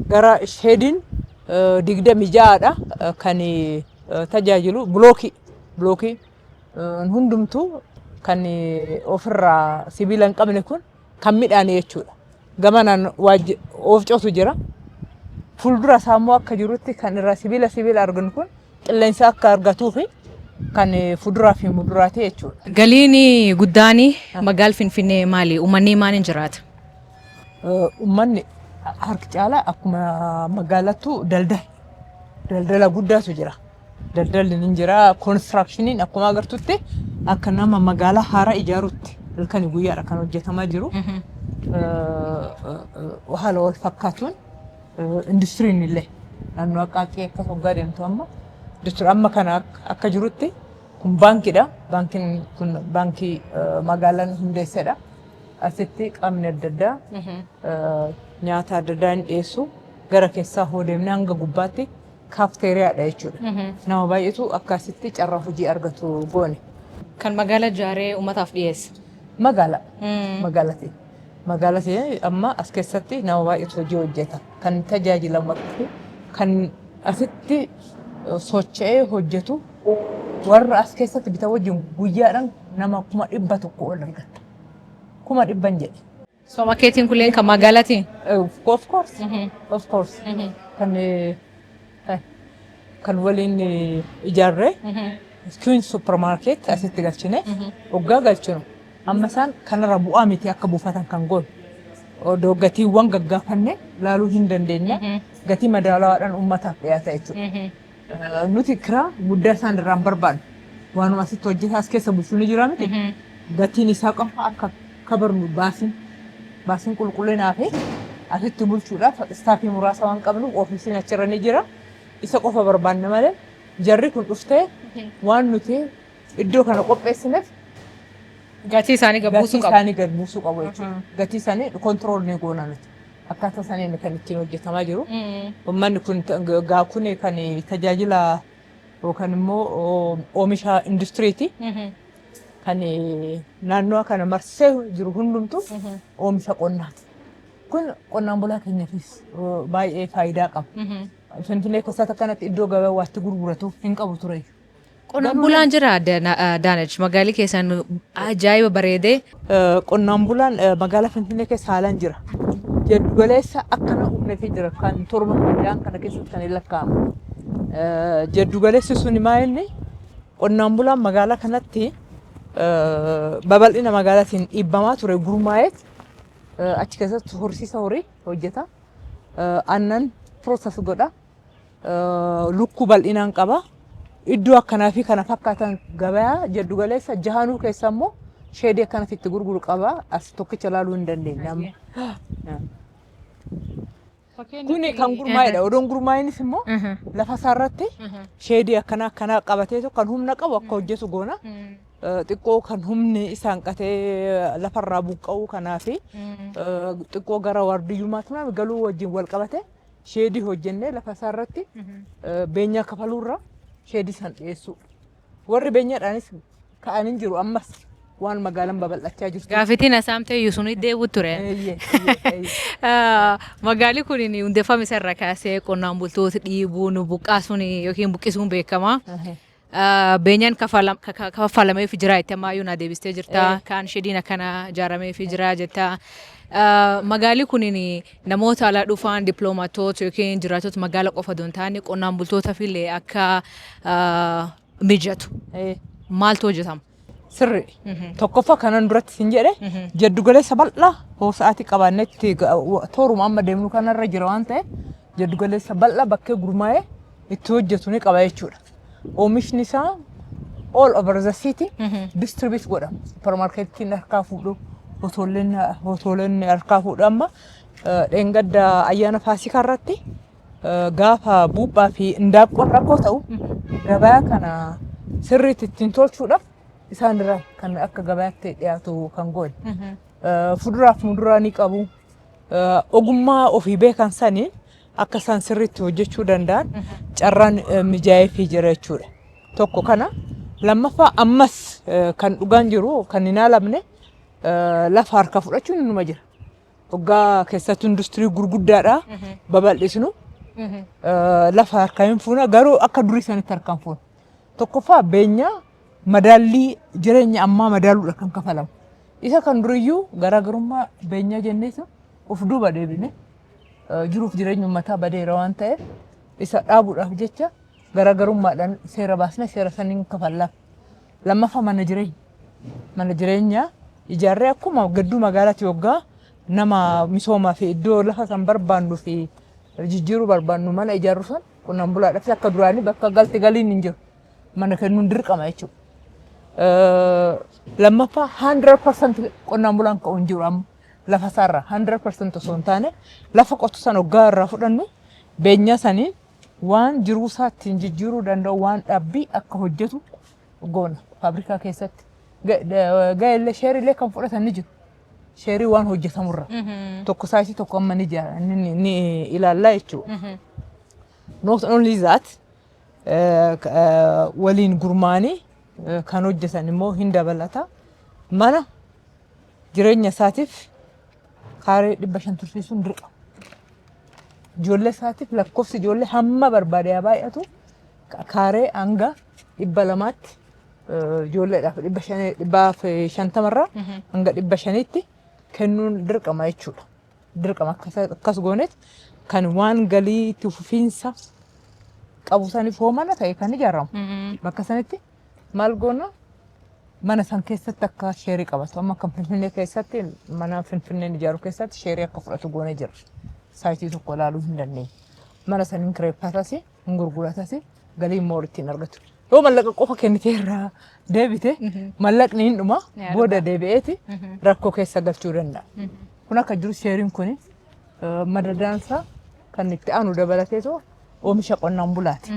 gara sheediin 26dha kan tajaajilu, blockii hundumtuu kan ofirraa sibiila hin qabne kun kan midhaanii jechuudha. Gamanaan oofcootu jira. Fuuldura isaa immoo akka jirutti kan irraa sibiila arginu kun qilleensa akka argatuu fi kan fuduraa fi muduraati jechuudha. Galiin guddaan magaala Finfinnee maali? Uummanni maaliin jiraata? Uummanni harki caalaa akkuma magaalattuu daldala. Daldala guddaatu jira. Daldalli ni jira. Constructioniin akkuma agartutti akka nama magaalaa haaraa ijaarutti halkanii guyyaadha kan hojjetamaa jiru. Haala wal fakkaatuun industiriin illee naannoo Aqaaqii akka hoggaa deemtu amma industirii amma kana akka jirutti kun baankiidha. Baankiin kun baankii magaalaan hundeessedha. Asitti qaamni adda addaa nyaata adda addaa ni dhiyeessu. Gara keessaa hoo deemnee hanga gubbaatti kaafteeriyaadha jechuudha. Nama baay'eetu akkasitti carraa hojii argatu goone. Kan magaala ijaaree uummataaf dhiyeessa. Magaala. Magaalati. Magaalati amma as keessatti nama baay'eetu hojii hojjeta. Kan tajaajilamu kan asitti socho'ee hojjetu warra as keessatti bitaa wajjin guyyaadhaan nama 100,000 ol argata. 100,000 jedhe. Supermarketiin kunneen kan magaalaatiin? Of course. Of course. Kan waliin ijaarree Queen Supermarket asitti galchine. Waggaa galchinu amma isaan kanarra bu'aa miti akka buufatan kan goonu. Odoo gatiiwwan gaggaafanne laaluu hin dandeenya. Gatii madaalawaadhaan uummataaf dhiyaata jechuudha. Nuti kiraa guddaa isaan irraa hin barbaadnu. Waanuma asitti hojjetaa as keessa bulchuu ni jira miti. Gatiin isaa qofa akka kabarnu baasiin qulqullinaa fi asitti bulchuudhaaf staffii muraasa waan qabnuuf ofiisiin achirra ni jira. Isa qofa barbaanna malee jarri kun dhuftee waan nuti iddoo kana qopheessineef Gatii isaanii gad gatii buusuu qabu. Isaanii gad buusuu qabu jechuudha. Gatii isaanii control ni goona nuti. Akkaataa saniin kan ittiin hojjetamaa jiru. Uummanni kun kun kan tajaajila yookaan immoo oomisha industiriiti. Kan naannoo kana marsee jiru hundumtu oomisha qonnaati. Kun qonnaan bulaa keenyaafis baay'ee faayidaa qaba. Finfinnee keessatti akkanatti iddoo gabaa waatti gurguratu hin qabu ture. Qonnaan bulaan jira, Adaanach, magaalli keessan ajaa'iba bareedee. Qonnaan bulaan magaalaa Finfinnee keessa haalaan jira. Jiddugaleessa akkana uumneefii jira, kan 7 kan kana keessatti kan hin lakkaa'amu. Jiddugaleessi sun maa inni qonnaan bulaan magaalaa kanatti babal'ina magaalaatiin dhiibbamaa ture gurmaa'eet achi keessatti horsiisa horii hojjeta. Aannan process godha. Lukkuu bal'inaan qaba. Iddoo akkanaa fi kana fakkaatan gabayaa jiddugaleessa jahanuu keessa immoo sheedii akkanatti itti gurguru qaba. As tokkicha ilaaluu hin dandeenye amma. Kuni kan gurmaa'edha. Odoon gurmaa'inis immoo lafa isaarratti sheedii akkanaa akkanaa qabateetu kan humna qabu akka hojjetu goona. Xiqqoo kan humni isaan qatee lafarraa buqqa'uu kanaa fi xiqqoo gara waardiyyummaatti galuu wajjin wal qabate sheedii hojjennee lafa isaarratti beenyaa kafaluurra sheedii san dhiyeessuu. Warri beenyaadhaanis ka'anii jiru ammas waan magaalaan babal'achaa jirtu. Gaaffitiin asaamtee iyyuu suni deebi'u ture. Eeyyee, eeyyee. Magaalli kun hundeeffama isarra kaasee qonnaan bultoota dhiibuun, buqqaasuun yookiin buqqisuun beekama. Beenyaan kaffalameef jira itti ammayyuu na deebistee jirta. Kaan shediin akkana ijaarameef jira jetta. Magaalli kun namoota alaa dhufan, dippiloomaatota yookiin jiraattota magaalaa qofa osoo hin taane qonnaan bultootaaf illee akka mijatu maaltu hojjetama? Sirri. Tokkoffaa kanan duratti sin jedhe, jiddugaleessa bal'aa hoo sa'aatii qabaannetti tooruma amma deemnu kanarra jira waan ta'eef, jiddugaleessa bal'aa bakkee gurmaa'ee itti hojjetu ni qaba jechuudha. Oomishni isaa all over the city distribute godhama. Supermarketiin harkaa fuudhu, hoteelonni harkaa fuudhu. Amma dheengadda ayyaana Faasikaa irratti gaafa buuphaa fi indaaqqoon rakkoo ta'u gabaa kana sirriitti ittiin tolchuudhaaf isaan irraa kan akka gabaatti dhiyaatu kan goone. Fuduraa fi muduraa ni qabu. Ogummaa ofii beekan saniin akka isaan sirriitti hojjechuu danda'an carraan mijaa'eefii jira jechuudha. Tokko kana. Lammaffaa ammas kan dhugaan jiru kan hin haalamne lafa harkaa fudhachuun inuma jira. Waggaa keessattuu industirii gurguddaadha babal'isnu. Lafa harkaa hin fuuna, garuu akka durii sanitti harkaan fuuna. Tokkoffaa beenyaa madaallii jireenya ammaa madaaluudha kan kafalamu. Isa kan duriyyuu garaagarummaa beenyaa jenneetu of duuba deebine jiruuf jireenya uummataa badeera waan ta'eef isa dhaabuudhaaf jecha garaagarummaadhaan seera baasne, seera saniin kafallaaf. Lammaffaa mana jireenya. Mana jireenyaa ijaarree akkuma gadduu magaalaatti waggaa nama misoomaa fi iddoo lafa san barbaannu fi jijjiiruu barbaannu mana ijaarru san qonnaan bulaadhaaf akka duraanii bakka galti galiin hin jiru. Mana kennuun dirqama jechuudha. Lammaffaa 100% qonnaan bulaan ka'u hin jiru amma lafa isaarraa 100% osoo hin taane, lafa qotu san waggaa irraa fudhannu beenyaa saniin waan jiruu isaa ittiin jijjiiruu danda'u waan dhaabbii akka hojjetu goona faabrikaa keessatti. Ga'eellee sheerillee kan fudhatan ni jiru. Sheerii waan hojjetamurra. Tokko saayisii tokko amma ni ni ilaallaa jechuudha. Not only that, waliin gurmaanii kan hojjetan immoo hin dabalata. Mana jireenya isaatiif kaaree 500 tursiisuun dirqama. Ijoollee isaatiif lakkoofsi ijoollee hamma barbaade haa baay'atu, kaaree hanga 200tti ijoolleedhaaf 500, 150rraa hanga 500tti kennuun dirqama jechuudha. Dirqama akkas gooneet kan waan galii itti fufiinsa qabu saniif hoo mana ta'e kan ijaaramu. Bakka sanitti maal goona, mana san keessatti akka sheerii qabatu, amma kan Finfinnee keessatti mana Finfinneen ijaaru keessatti sheerii akka fudhatu goonee jira. Saayitii tokko ilaaluu hin dandeenye. Mana saniin kireeffatas, hin gurguratas, galii immoo ittiin argatu. Yoo mallaqa qofa kennitee irraa deebite mallaqni hin dhuma, booda deebi'eeti rakkoo keessa galchuu danda'a. Kun akka jiru sheeriin kun madadaansaa kan itti aanu dabalateetoo oomisha qonnaan bulaati.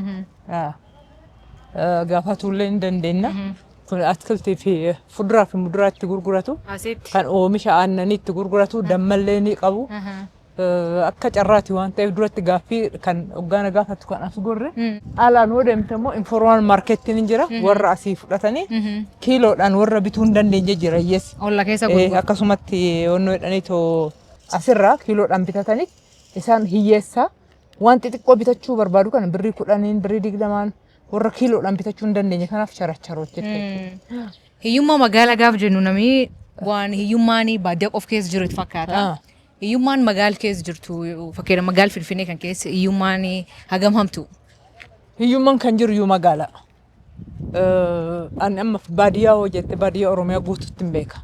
Gaafatullee hin dandeenya. Kun atkiltii fi fuduraa fi muduraa itti gurguratu. Kan oomisha aannanii itti gurguratu, dammallee ni qabu. Akka carraati waan ta'eef duratti gaaffii kan hoggaana gaafattu kan as gorre. Alaan hoo deemte immoo informal marketiin hin jira. Warra asii fudhatanii kiiloodhaan warra bituu hin dandeenye jira hiyyeessi. Olla keessa gurguru. Akkasumatti onnoo jedhanii too asirraa kiiloodhaan bitatanii isaan hiyyeessaa. Waan xixiqqoo bitachuu barbaadu kana birrii 10n, birrii 20n warra kiiloodhaan bitachuu hin dandeenye kanaaf characharoo hojjette jechuudha. Hiyyummaa magaalaa gaaf jennu namni waan hiyyummaan baadiyyaa qof keessa jiru itti fakkaata. Hiyyummaan magaala keessa jirtu, fakkeenya magaala Finfinnee kan keessa hiyyummaan hagam hamtu? Hiyyummaan kan jiru iyyuu magaalaa. Ani amma baadiyyaa hoo jette, baadiyyaa Oromiyaa guutuutti hin beeka.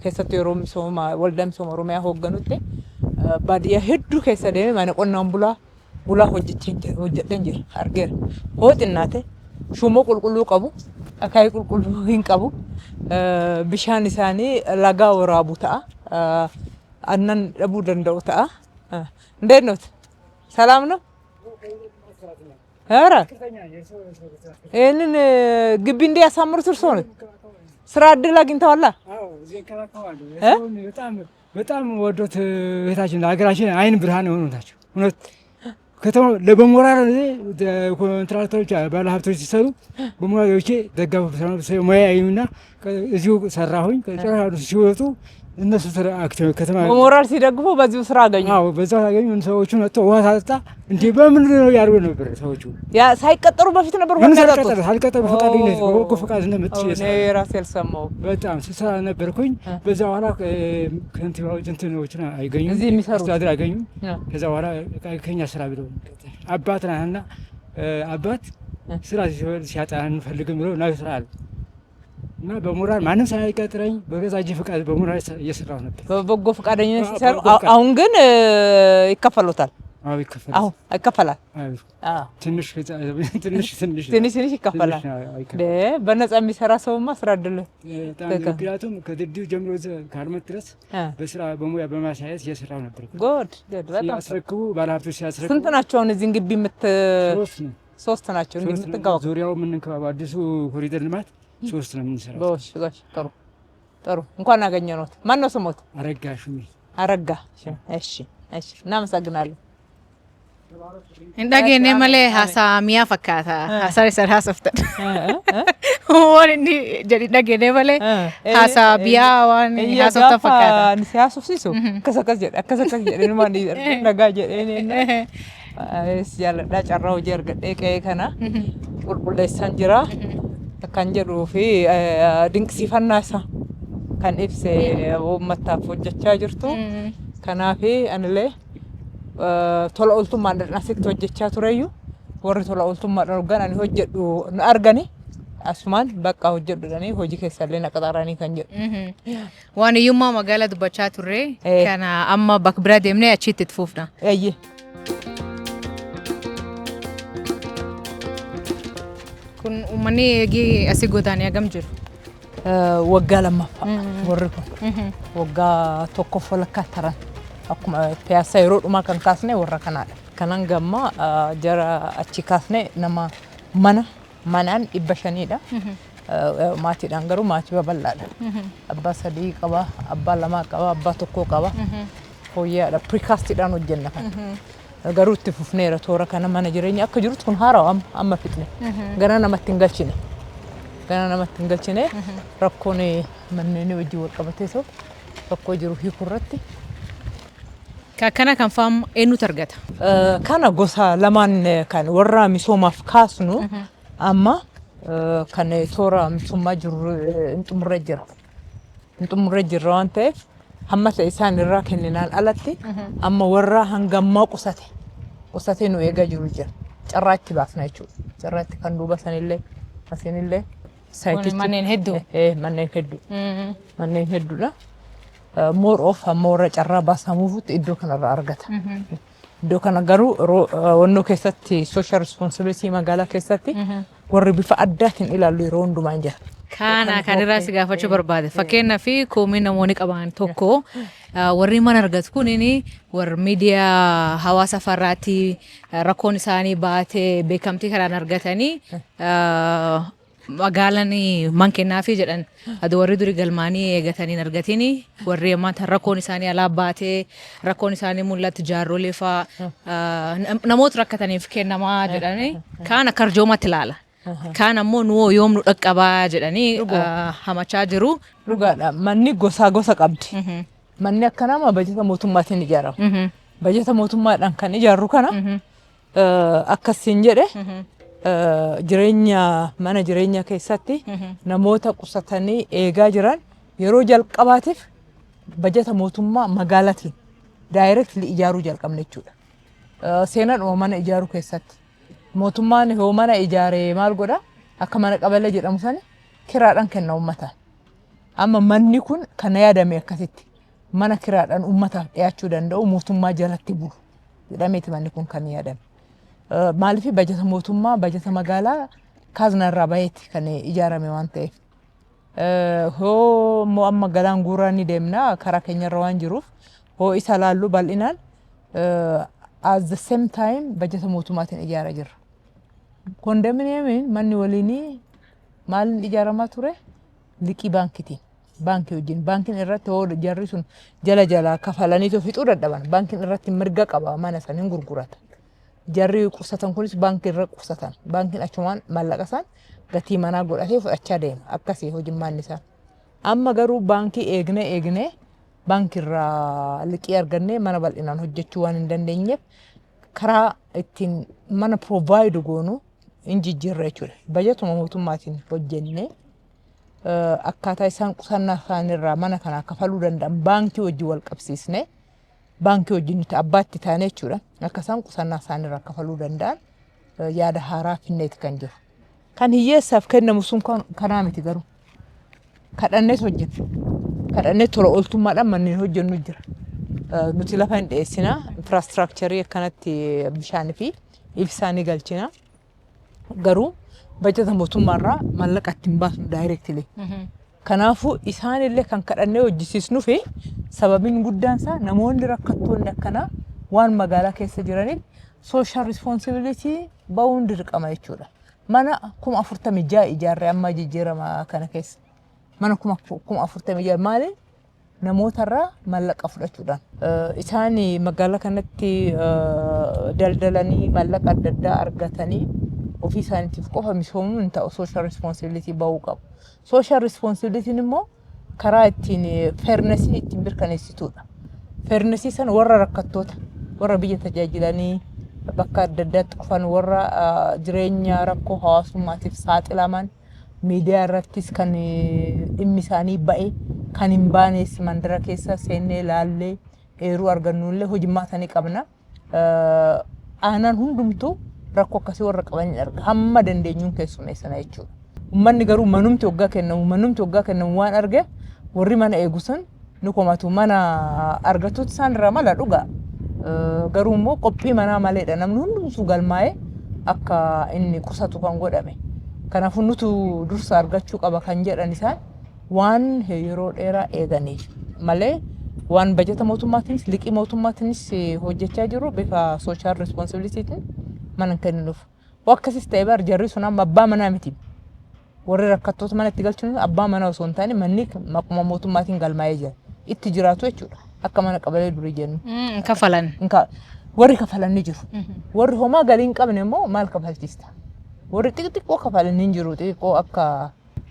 Keessattuu yeroo misooma waldaa misooma Oromiyaa hoogganutti baadiyyaa hedduu keessa deemee mana qonnaan bulaa hojjedheen jira, argeera. Hoo xinnaate shummoo qulqulluu qabu, akaayii qulqulluu hin qabu, bishaan isaanii lagaa waraabu ta'a, aannan dhabuu danda'u ta'a. እንዴት ኖት? ሰላም ነው? ኧረ ይህንን ግቢ እንዲያሳምሩት እርስዎ ነው? ስራ እድል አግኝተዋላ? በጣም በጣም ወዶት እህታችን ሀገራችን አይን ብርሃን የሆኑ ናቸው። እውነት ከተማ በሞራል ኮንትራክተሮች ባለሀብቶች ሲሰሩ በሞራል ገብቼ ደጋፊ ሙያ እና እዚሁ ሰራሁኝ። ሲወጡ እነሱ ከተማ በሞራል ሲደግፉ በዚሁ ስራ አገኙ። አዎ፣ በዛ አገኙ። ሰዎቹ መጥተው ውሃ ሳጠጣ እንዴ በምንድን ነው ያደርጉ ነበር ሰዎቹ። ያ ሳይቀጠሩ በፊት ነበር ውሃ ምን የሚያጠጡት? ሳልቀጠር በፈቃደኝነት፣ በበጎ ፈቃድነት መጥቼ እኔ ራሴ አልሰማሁም። በጣም ስሰራ ነበርኩኝ። በዛ በኋላ ከንቲባዎች እንትኖችን አይገኙም፣ እዚህ የሚሰሩት አስተዳደር አይገኙም። ከዛ በኋላ ከኛ ስራ ብለው አባት ናህና አባት ስራ ሲያጣ አንፈልግም ብለው ና ስራ አሉ እና በሞራል ማንም ሳይቀጥረኝ በገዛ እጄ ፈቃድ በሞራል እየሰራሁ ነበር። በበጎ ፈቃደኝነት ሲሰሩ በበጎ ፈቃድ። አሁን ግን ይከፈሎታል? አዎ፣ ይከፈላል። አሁን ይከፈላል። አዎ፣ ትንሽ ትንሽ ትንሽ። ትንሽ ትንሽ ይከፈላል። ትንሽ ነው፣ ይከፈላል። በነፃ የሚሰራ ሰውማ ስራ እድል በጣም ምክንያቱም ከድልድዩ ጀምሮ ከአልመት ድረስ በስራ በሙያ በማሳየት እየሰራሁ ነበር። Good, good፣ በጣም ሲያስረክቡ ባለሀብቶች ሲያስረክቡ ስንት ናቸው አሁን እዚህ ግቢ የምት ሶስት ነው። ሶስት ናቸው እንግዲህ ሶስት ነው። የምትንከባከቡ? ዙሪያው የምንንከባከበው አዲሱ ኮሪደር ልማት ሶስት ነው የምንሰራው። ጎሽ ጎሽ፣ ጥሩ ጥሩ። እንኳን አገኘነዎት። ማን ነው ስሞት? አረጋ ሹሜ። አረጋ። እሺ፣ እናመሰግናለን። Hin dhageenye malee haasaa mi'aa fakkaata. Haasaan isaan haasoftan. Waan inni jedhi dhageenye malee haasaa biyyaa waan haasoftan fakkaata. Gaafa si haasofsiisu akkas akkas jedhe, akkas akkas jedhe, numaan dhagaa jedheen jaalladhaa, carraa hojii argadhee qe'ee kana qulqulleessaan jira kan jedhuu fi dinqisiifannaa isaa kan ibse uummataaf hojjechaa jirtu. Kanaaf anillee tola ooltummaan asitti hojjechaa tureyyuu warri tola ooltummaadhaan hoggan ani hojjedhu nu argani asumaan bakka hojjedhu jedhanii hojii keessallee na qaxaranii kan jedhu. Waan hiyyummaa magaalaa dubbachaa turre kana amma bakka biraa deemnee achitti itti fufna. Eeyyee. Kun uummanni eegii asii godaanee hagam jiru? Waggaa lammaffaa warri kun, waggaa tokkoffaa lakkaa taran akkuma piyaasaa yeroo dhumaa kan kaasne warra kanaadha. Kanan gamma jara achi kaasne nama mana manaan 500dha. Maatiidhaan garuu maatii babal'aadha. Abbaa sadii qaba, abbaa lamaa qaba, abbaa tokkoo qaba. Fooyya'aadha. Precastiidhaan hojjenna kana. Garuu itti fufneera toora kana, mana jireenya akka jirutti kun haarawaa amma fixne. Gara namatti hin galchine. Gara namatti hin galchine, rakkoon manneen wajjin wal qabatee ta'u rakkoo jiru hiikuu irratti. Kana kan fa'aa eenyutu argata? Kana gosa lamaan kan warra misoomaaf kaasnu amma kan toora misoomaa jiru hin xumurree jira. Hin xumurree jirra waan ta'eef hamma ta'e isaan irraa kenninaan alatti amma warra hangammaa qusate qusatee nu eegaa jiru jira. Carraa itti baasna jechuudha. Carraa itti kan duuba sanillee asinillee saayitichi. Manneen hedduu? Manneen hedduu. Manneen hedduudha. More of amma warra carraa baasamuufutti iddoo kanarraa argata. Iddoo kana garuu wannoo keessatti social responsibility magaalaa keessatti warri bifa addaatiin ilaallu yeroo hundumaa hin jira. Kana kan irraa si gaafachuu barbaade. Fakkeenyaaf koomii namoonni qaban tokko warri mana argatu kunini warri miidiyaa hawaasa farraatti rakkoon isaanii baatee beekamtii karaan argatanii magaalaan man kennaafi jedhan. Adu warri duri galmaanii eegatanii hin argatini, warri ammaa tan rakkoon isaanii alaa baatee rakkoon isaanii mul'atu jaarrolee fa'aa namoota rakkataniif kennamaa jedhanii kaan akka arjoomatti ilaala. Kaan ammoo nu yoom nu dhaqqabaa jedhanii hamachaa jiru. Dhugaadha. Manni gosaa gosa qabdi. Manni akkanaa bajeta mootummaatiin ijaarama. Bajeta mootummaadhaan kan ijaarru kana Akkasiin jedhe, jireenya mana jireenyaa keessatti namoota qusatanii eegaa jiran yeroo jalqabaatiif bajata mootummaa magaalaatiin directly ijaaruu jalqabne jechuudha. Seenaadhuma mana ijaaruu keessatti mootummaan yoo mana ijaaree maal godha? Akka mana qabalee jedhamu sana kiraadhaan kenna uummataan. Amma manni kun kana yaadame akkasitti mana kiraadhaan uummataaf dhiyaachuu danda'u, mootummaa jalatti bulu jedhameeti manni kun kan yaadame. Maaliif? Bajata mootummaa, bajata magaalaa kaaznaa baheeti kan ijaarame waan ta'eef. Hoo immoo amma Galaan Guuraa ni deemna, karaa keenyarra waan jiruuf hoo isa laallu bal'inaan at the same time bajata mootummaatiin ijaaraa jirra. Kondominiyeemiin manni waliinii maaliin ijaaramaa ture? Liqii baankitiin. Baankii wajjin. Baankiin irratti hoo jarri sun jala jalaa kafalaniitu fixuu dadhaban, baankiin irratti mirga qaba, mana san hin gurgurata. Jarri qusatan kunis baankii irra qusatan. Baankiin achumaan maallaqa isaan gatii manaa godhatee fudhachaa deema. Akkasii hojimmaan isaa. Amma garuu baankii eegnee eegnee baankii irraa liqii argannee mana bal'inaan hojjechuu waan hin dandeenyeef, karaa ittiin mana provide goonu hin jijjiirra jechuudha. Bajatuma mootummaatiin hojjennee akkaataa isaan qusannaa isaaniirraa mana kana kafaluu danda'an baankii wajjin wal qabsiisnee, baankii wajjin nuti abbaatti taane jechuudha. Akka isaan qusannaa isaaniirraa kafaluu danda'an yaada haaraa finneeti kan jiru. Kan hiyyeessaaf kennamu sun kanaa miti garuu. Kadhanneet hojjenna. Kadhannee tola ooltummaadhaan manneen hojjennu jira. Nuti lafa hin dhiyeessina. Infrastructure akkanatti bishaanii fi ibsaa ni galchina. Garuu bajata mootummaarraa maallaqa ittiin baasnu directly. Kanaafuu isaanillee kan kadhannee hojjisiisnuu fi sababiin guddaan isaa namoonni rakkattoonni akkanaa waan magaalaa keessa jiraniif social responsibility bahuun dirqama jechuudha. Mana 46,000 ijaarree amma jijjiirama kana keessa. Mana 46,000 maali? Namootarraa maallaqa fudhachuudhaan. Isaan magaalaa kanatti daldalanii maallaqa adda addaa argatanii ofii isaaniitiif qofa misoomuu hin ta'u, social responsibility bahuu qabu. Social responsibilityn immoo karaa ittiin fairness ittiin mirkaneessituudha. Fairness sana warra rakkattoota, warra biyya tajaajilanii bakka adda addaatti qofan, warra jireenya rakkoo hawaasummaatiif saaxilaman, miidiyaa irrattis kan dhimmi isaanii ba'e, kan hin baanes mandara keessa seennee laallee eeruu argannullee hojimmaatanii qabna. Aanaan hundumtuu rakkoo akkasii warra qaban hin arga. Hamma dandeenyuun keessummeessana jechuudha. Uummanni garuu manumti waggaa kennamu waan argeef warri mana eegu sun ni komatu. Mana argatuutti isaan irraa mala dhugaa. Garuu immoo qophii manaa maleedha namni hundumtuu galmaa'ee akka inni qusatu kan godhame. Kanaafuu nutu dursa argachuu qaba kan jedhan isaan waan yeroo dheeraa eeganiif malee waan bajata mootummaatiinis liqii mootummaatiinis hojjechaa jiru bifa social responsibilitytiin mana hin kenninuuf. Akkasis ta'e bar jarri sun amma abbaa manaa miti. Warri rakkattoota mana itti galchuun abbaa manaa osoo hin taane manni maquma mootummaatiin galmaa'ee jira. Itti jiraatu jechuudha. Akka mana qabalee durii jennu. Kafalan. Warri kafalan ni jiru. Warri homaa galii hin qabne immoo maal kafalchiista? Warri xixiqqoo kafalan ni jiru. Xixiqqoo akka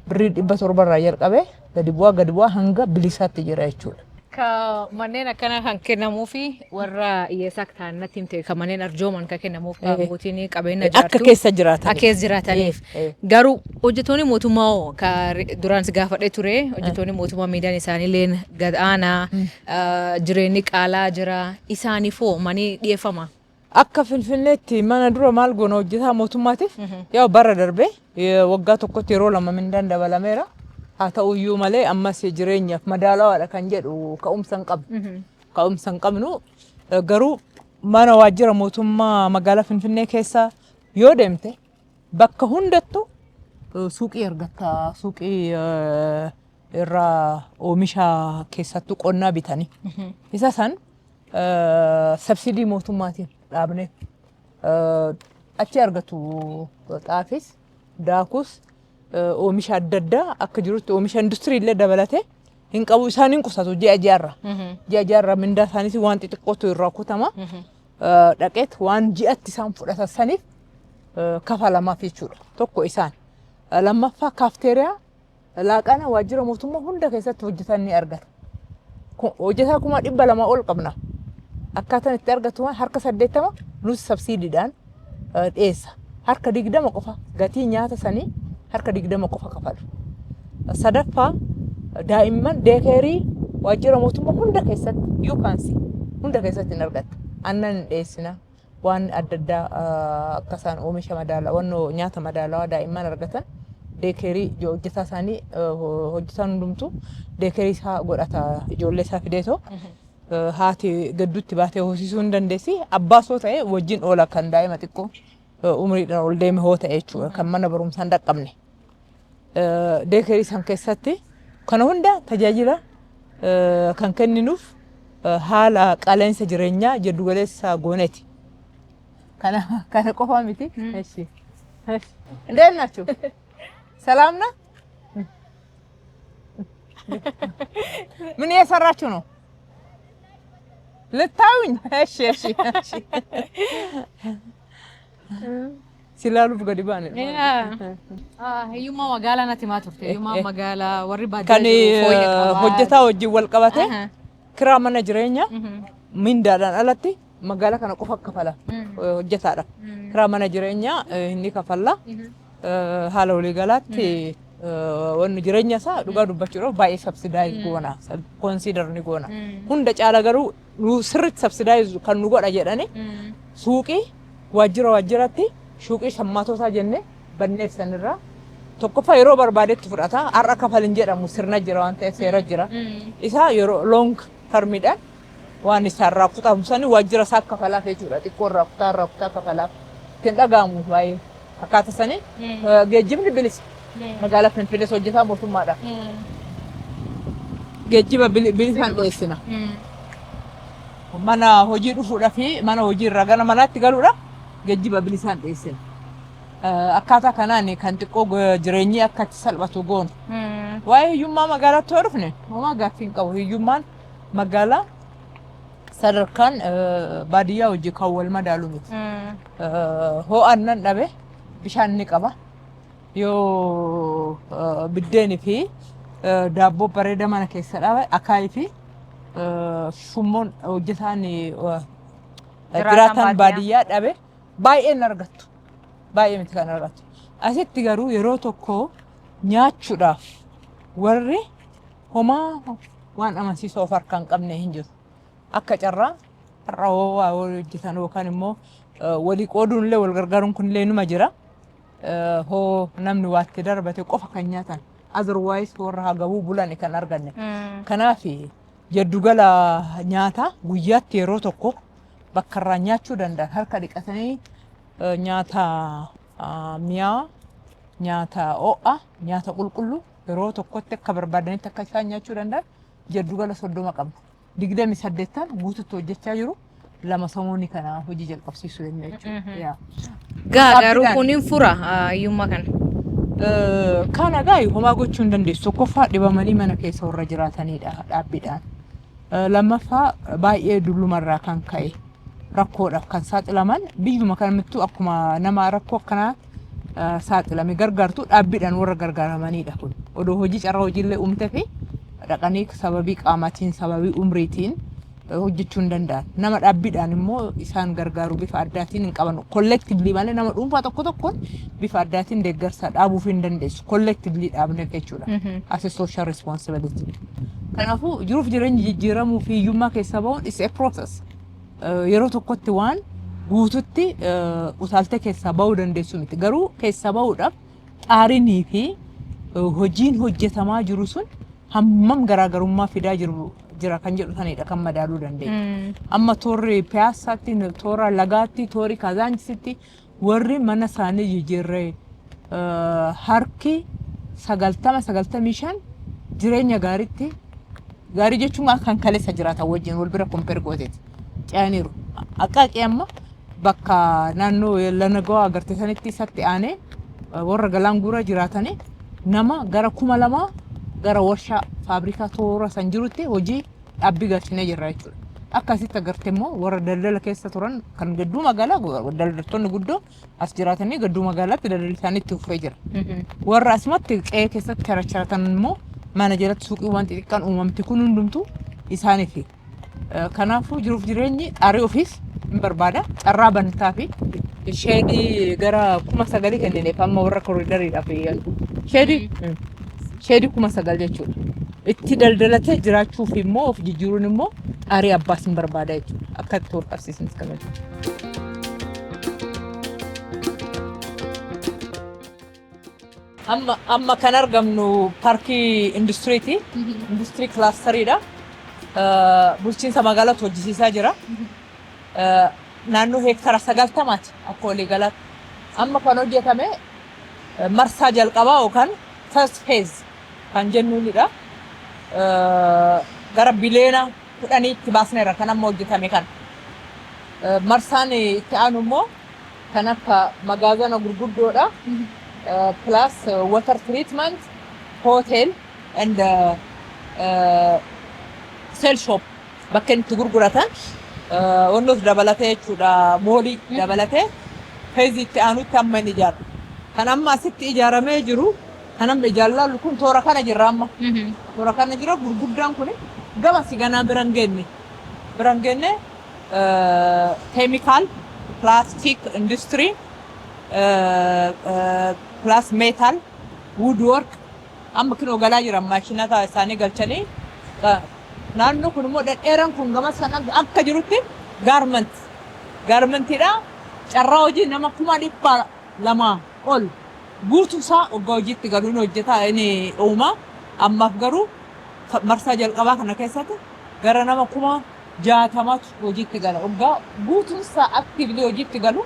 birrii 700rraa jalqabee gadi bu'aa gadi bu'aa hanga bilisaatti jira jechuudha. Ka manneen akkana kan kennamuu fi warra hiyyeessaa ta'an natti himte, ka manneen arjooman kan kennamuuf abbootiin qabeenya Akka ijaartu. keessa jiraataniif. Akka keessa jiraataniif. Garuu hojjettoonni mootummaa hoo? Ka duraan si gaafadhee ture, hojjettoonni mootummaa miidhaan isaaniillee gad aanaa, jireenyi qaalaa jira, isaaniif hoo manni dhiyeeffama? Akka Finfinneetti mana dura maal goona hojjetaa mootummaatiif, yaa bara darbee waggaa tokkotti yeroo lama mindaan dabalameera. Haa ta'uyyuu malee ammas jireenyaaf madaalawaadha kan jedhu ka'umsa hin qabnu. Ka'umsa hin qabnu. Garuu mana waajjira mootummaa magaalaa Finfinnee keessa yoo deemte bakka hundattuu suuqii argatta. Suuqii irraa oomisha keessattuu qonnaa bitanii. Isa san subsidy mootummaatiin dhaabnee achi argatu. Xaafis, daakus, oomisha adda addaa akka jirutti oomisha industirii illee dabalatee hin qabu, isaan hin qusatu ji'a ji'arra. Ji'a ji'arra mindaa isaaniis waan xixiqqootu irraa kutama. Dhaqeet waan ji'atti isaan fudhatan saniif kafalamaaf jechuudha. Tokko isaan. Lammaffaa, kaafteeriyaa laaqana waajjira mootummaa hunda keessatti hojjetan ni argata. Hojjetaa 200,000 ol qabna. Akkaataan itti argatu waan harka 80 nus subsidydhaan Dhiyeessa. Harka 20 qofa gatii nyaata sanii harka 20 qofa kafalu. Sadaffaa, daa'imman daycare waajjira mootummaa hunda keessatti yookaansi hunda keessatti hin argatta. Aannan hin dhiyeessina. Waan adda addaa akka isaan oomisha madaalawaa, wannoo nyaata madaalawaa daa'imman argatan, daycare hojjetaa isaanii, hojjetaan hundumtuu daycare isaa godhata, ijoollee isaa fideetoo haati gadduutti baatee hoosisuu hin dandeessi. Abbaas hoo ta'e wajjin oola, kan daa'ima xiqqoo umriidhaan ol deeme hoo ta'e jechuudha, kan mana barumsaa hin dhaqqabne. Daycare san keessatti kana hunda tajaajila kan kenninuuf haala qaala'insa jireenyaa jiddugaleessa gooneeti. Kana qofa miti. እሺ እንዴት ናችሁ? ሰላም ነው? ምን እየሰራችሁ ነው? ልታዩኝ? እሺ። Silaaluuf gadi baane. Hiyyummaa magaalaa natti himaa turte. Hiyyummaa magaalaa warri Kan baadiyyaa jiru fooyyee qabaa. Hojjetaa wajjin wal qabate, kiraa mana jireenyaa mindaadhaan alatti magaalaa kana qofa kafala hojjetaadha. Kiraa mana jireenyaa inni kafalla. Haala waliigalaatti wanni jireenya isaa dhugaa dubbachuudhaaf baay'ee subsidize goona. Consider ni goona. Hunda caala garuu nu sirriitti subsidize kan nu godha jedhani suuqii waajjira waajjiratti suuqii shammaatotaa jennee banneef sanirraa tokkoffaa yeroo barbaadetti fudhata. Har'a kafalin jedhamu sirna jira waan ta'eef, seera jira. Isaa yeroo long termiidhaan waan isaarraa kutamu sani waajjira isaa kafalaaf jechuudha. Xiqqoo irraa kutaa irraa kutaa kafalaaf. Ittiin dhaga'amu baay'ee akkaata sanii geejjibni bilisa. Magaalaa Finfinnees hojjetaa mootummaadha. Geejjiba bilisaan dhiyeessina. Mana hojii dhufuudhaa fi mana hojii irraa gara manaatti galuudhaaf geejjiba bilisaan dhiyeessina. Akkaataa kanaan kan xiqqoo jireenyi akka itti salphatu goonu. Waa'ee hiyyummaa magaalaatti yoo dhufne, homaa gaaffii hin qabu. Hiyyummaan magaalaa sadarkaan baadiyyaa hojii kan wal madaalu miti. Hoo aannan dhabe bishaan ni qaba. Yoo biddeenii fi daabboo bareeda mana keessa dhabe, akaayii fi shummoon hojjetaan jiraataan baadiyyaa dhabe baay'een argattu. Baay'ee miti kan argattu. Asitti garuu yeroo tokko nyaachuudhaaf warri homaa waan amansiisoo of harkaa hin qabne hin jiru. Akka carraa har'a hoo waa hojjetan yookaan immoo walii qooduun illee wal gargaaruun kun illee numa jira. Hoo namni waatti darbate qofa kan nyaatan. Otherwise warra hagabuu bulan kan arganne. Kanaaf jiddugala nyaataa guyyaatti yeroo tokko bakka irraa nyaachuu danda'an, harka dhiqatanii nyaata mi'aawaa, nyaata ho'a, nyaata qulqulluu yeroo tokkotti akka barbaadanitti akka isaan nyaachuu danda'an jiddugala 30 qabna. 28n guututti hojjechaa jiru. Lama samoonni kana hojii jalqabsiisuu jennee jechuudha. Yaa. Gaa garuu Dhaabbiidhaan. Kun hin fura hiyyummaa kana? Kana gaa homaa gochuu hin dandeessu. Tokkoffaa, dhibamanii mana keessa warra jiraatanidha dhaabbiidhaan. Lammaffaa, baay'ee dullumarraa kan ka'e rakkoodhaaf kan saaxilaman, biyyuma kamittuu akkuma nama rakkoo akkanaa saaxilame gargaartu dhaabbiidhaan warra gargaaramanidha kun. Odoo hojii carraa hojiillee uumtee fi dhaqanii sababii qaamaatiin, sababii umriitiin hojjechuu hin danda'an. Nama dhaabbiidhaan immoo isaan gargaaru bifa addaatiin hin qaban. Collectively malee nama dhuunfaa tokko tokkoon bifa addaatiin deeggarsa dhaabuuf hin dandeessu. Collectively dhaabne jechuudha. As a social responsibility. Kanaafuu jiruuf jireenyi jijjiiramuu fi hiyyummaa keessaa bahuun is a process. Yeroo tokkotti waan guututti utaaltee keessaa bahuu dandeessu miti. Garuu keessaa bahuudhaaf xaarinii fi hojiin hojjetamaa jiru sun hammam garaagarummaa fidaa jiru jira kan jedhu sanidha kan madaaluu dandeenya. Amma toorri Piyaassaatti, toora Lagaatti, toorri Kaazaanchisitti warri mana isaanii jijjiirree harki 90, 95 jireenya gaariitti, gaarii jechuun kan kaleessa jiraatan wajjin wal bira compare gooteeti. Ce'aniiru. Aqaaqii amma bakka naannoo Lanagawaa agartee sanitti isatti aanee warra Galaan Guuraa jiraatanii nama gara 2000 gara warshaa faabrikaa toora san jirutti hojii dhaabbii galchinee jirra jechuudha. Akkasitti agartee immoo warra daldala keessa turan kan gadduu magaalaa, daldaltoonni guddoo as jiraatanii gadduu magaalaatti daldalli isaanii itti fufee jira. Warra asumatti qe'ee keessatti characharatan immoo mana jalatti suuqiiwwan xixiqqaan uumamti kun hundumtuu isaaniif. Kanaafuu jiruuf jireenyi xaarii ofiis hin barbaada. Carraa bantaa fi Sheedii gara 9,000 kennineef amma warra koriidariidhaaf sheedii sheedii 9,000 jechuudha. Itti daldalatee jiraachuuf immoo of jijjiiruun immoo xaarii abbaas hin barbaada jechuudha. Akka itti wal qabsiisnis kana. Amma kan argamnu paarkii industiriiti. Industirii kilaastariidha. Bulchiinsa magaalaatu hojjisiisaa jira. Naannoo heektara 90ti akka waliigalaatti. Amma kan hojjetame marsaa jalqabaa yookaan first phase kan jennuunidha. Gara biliyoona 10tti baasneera kan amma hojjetame kana. Marsaan itti aanu immoo kan akka magaazana gurguddoodha. Plus water treatment, hotel and sale shop bakka inni itti gurguratan wannoos dabalatee jechuudha, moolii dabalatee feezii itti aanutti amma inni ijaaru. Kan amma asitti ijaaramee jiru, kan amma ijaan kun toora kana jirra amma. Toora kana jira gurguddaan kun gama si ganaa bira hin geenne. Bira hin geenne chemical, plastic industry, plus metal, woodwork amma kinoo galaa jiran maashinata isaanii galchanii. Naannoo kun immoo dhedheeraan kun gama sana akka jirutti garment garmentiidha. Carraa hojii nama 200,000 ol guutuu isaa waggaa hojiitti galuun hojjetaa inni uuma. Ammaaf garuu marsaa jalqabaa kana keessatti gara nama 60,000tu hojiitti gala. Waggaa guutuun isaa actively hojiitti galu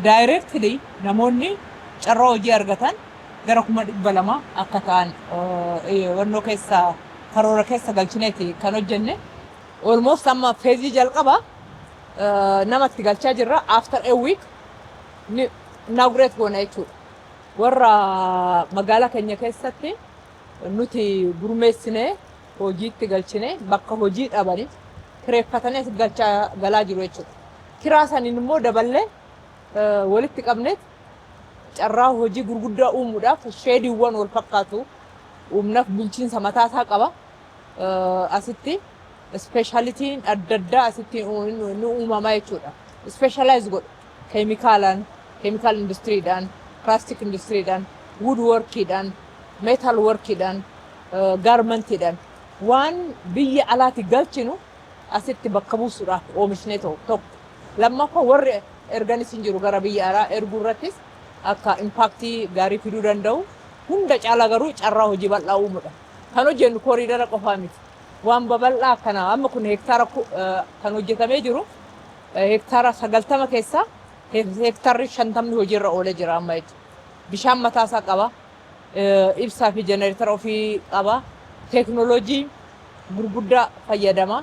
directly namoonni carraa hojii argatan gara 200,000 akka ta'an wannoo keessa karoora keessa galchineeti kan hojjenne. Almost amma feezii jalqaba namatti galchaa jirra. After a week ni inaugurate goona jechuudha. Warra magaalaa keenya keessatti nuti gurmeessinee hojiitti galchine bakka hojii dhabanii kireeffatanii as galchaa galaa jiru jechuudha. Kiraa saniin immoo daballee walitti qabneet carraa hojii gurguddaa uumuudhaaf sheediiwwan wal fakkaatu uumnaaf bulchiinsa mataasaa qaba. Asitti ispeeshaalitiin adda addaa asitti ni uumama jechuudha. Specialize godha. Keemikaalaan, chemical industiriidhaan, plastic industiriidhaan, wood workiidhaan, metal workiidhaan, garmentiidhaan waan biyya alaatti galchinu asitti bakka buusuudhaaf oomishnee ta'u tokko. Lammaffaa, warri erganis hin jiru gara biyya alaa erguu irrattis akka impactii gaarii fiduu danda'u. Hunda caalaa garuu carraa hojii bal'aa uumuudha. Kan hojjennu kooriidara qofaa miti. Waan babal'aa akkana amma kun hektaara kan hojjetamee jiru hektaara 90 keessaa hektaarri 50 hojiirra oolee jira amma jechuudha. Bishaan mataasaa qaba. Ibsaa fi jenereetara ofii qaba. Teeknooloojii gurguddaa fayyadama.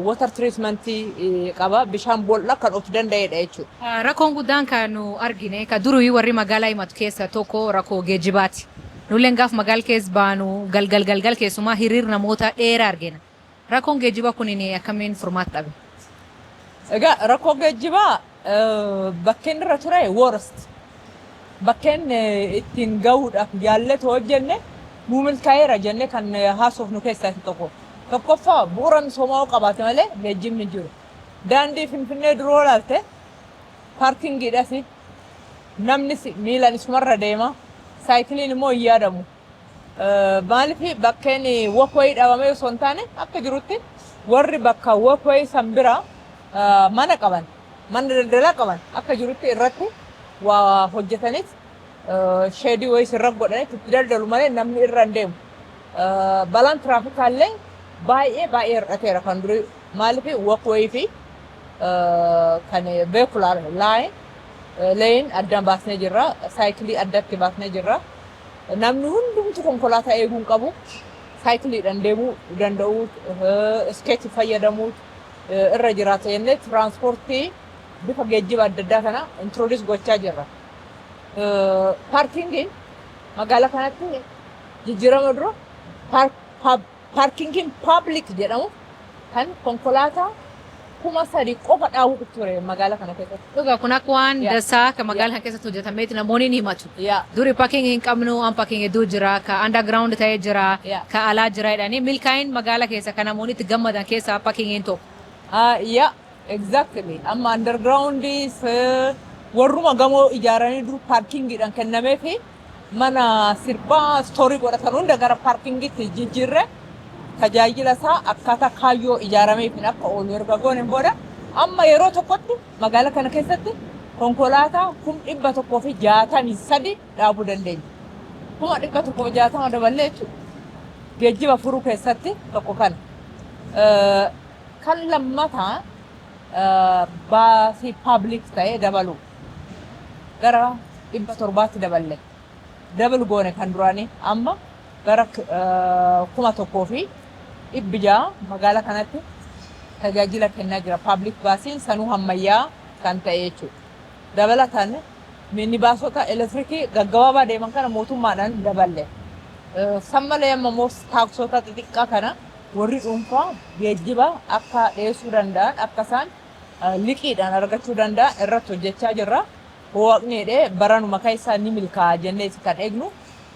Water treatmentii qaba. Bishaan boolla kan of danda'edha jechuudha. Rakkoon guddaan kan nu argine ka durii warri magaalaa himatu keessa tokko rakkoo geejjibaati. Nulleen gaaf magaala keessa baanu galgal galgal keessumaa hiriir namoota dheeraa argina. Rakkoon geejjibaa kun akkamiin furmaata dhabe? Egaa rakkoo geejjibaa bakkeen irra ture worst. Bakkeen ittiin gahuudhaaf yaalletu hojjenne nuu milkaa'eera jennee kan haasofnu keessaa isa tokko. Tokkoffaa, bu'uura misoomaa yoo qabaate malee geejjibni hin jiru. Daandii Finfinnee duroo ilaalte parkingiidhas namnis miilaan isumarra deema. Saayikiliin immoo hin yaadamu. Maaliif bakkeen walkway dhabamee osoo hin taane akka jirutti warri bakka walkway san bira mana qaban, mana daldalaa qaban akka jirutti irratti waa hojjetanis sheedii wayii sirra godhanii itti daldalu malee namni irra hin deemu. Balaan tiraafikaallee baay'ee baay'ee hir'ateera kan durii. Maaliif walkway fi kan vehicular line lane addaan baasnee jirra. Saayikilii addatti baasnee jirra. Namni hundumtu konkolaataa eeguu hin qabu. Saayikiliidhaan deemuu danda'u, iskeetii fayyadamuu irra jiraata jennee tiraanspoortii bifa geejjiba adda addaa kana introduce gochaa jirra. Parkingiin magaalaa kanatti jijjiirama dura parkingiin public jedhamu kan konkolaataa 3,000 qofa dhaabuu ture magaalaa kana keessatti. Dhugaa kun akka waan dasaa kan magaalaa kana keessatti hojjetameeti namoonni ni himatu. Duri parking hin qabnu, an parking hedduu jira, ka underground ta'ee jira, ka alaa jira jedhanii milkaa'in magaalaa keessa kan namoonni itti gammadan keessaa parkingiin tokko. Yaa. Exactly. Amma undergroundis warruma gamoo ijaaranii dur parkingiidhaan kennamee fi mana sirbaa store godhatan hunda gara parkingiitti jijjiirre, tajaajila isaa akkaataa kaayyoo ijaarameefin akka oolu erga gooneen booda, amma yeroo tokkotti magaalaa kana keessatti konkolaataa 163,000 dhaabuu dandeenya. 160,000 daballee jechuudha. Geejjiba furuu keessatti tokko kana. Kan lammataa baasii public ta'ee dabalu gara 700tti daballe. Double goone kan duraanii, amma gara 1600 magaalaa kanatti tajaajila kennaa jira. Public busiin sanuu ammayyaa kan ta'e jechuudha. Dabalataan minibaasota elektirikii gaggabaabaa deeman kana mootummaadhaan daballe. San malee amma immoo taaksota xixiqqaa kana warri dhuunfaa geejjiba akka dhiyeessuu danda'an, akka isaan liqiidhaan argachuu danda'an irratti hojjechaa jirra. Waaqni jedhee baranuma keessaa ni milkaa'a jennee kan eegnu.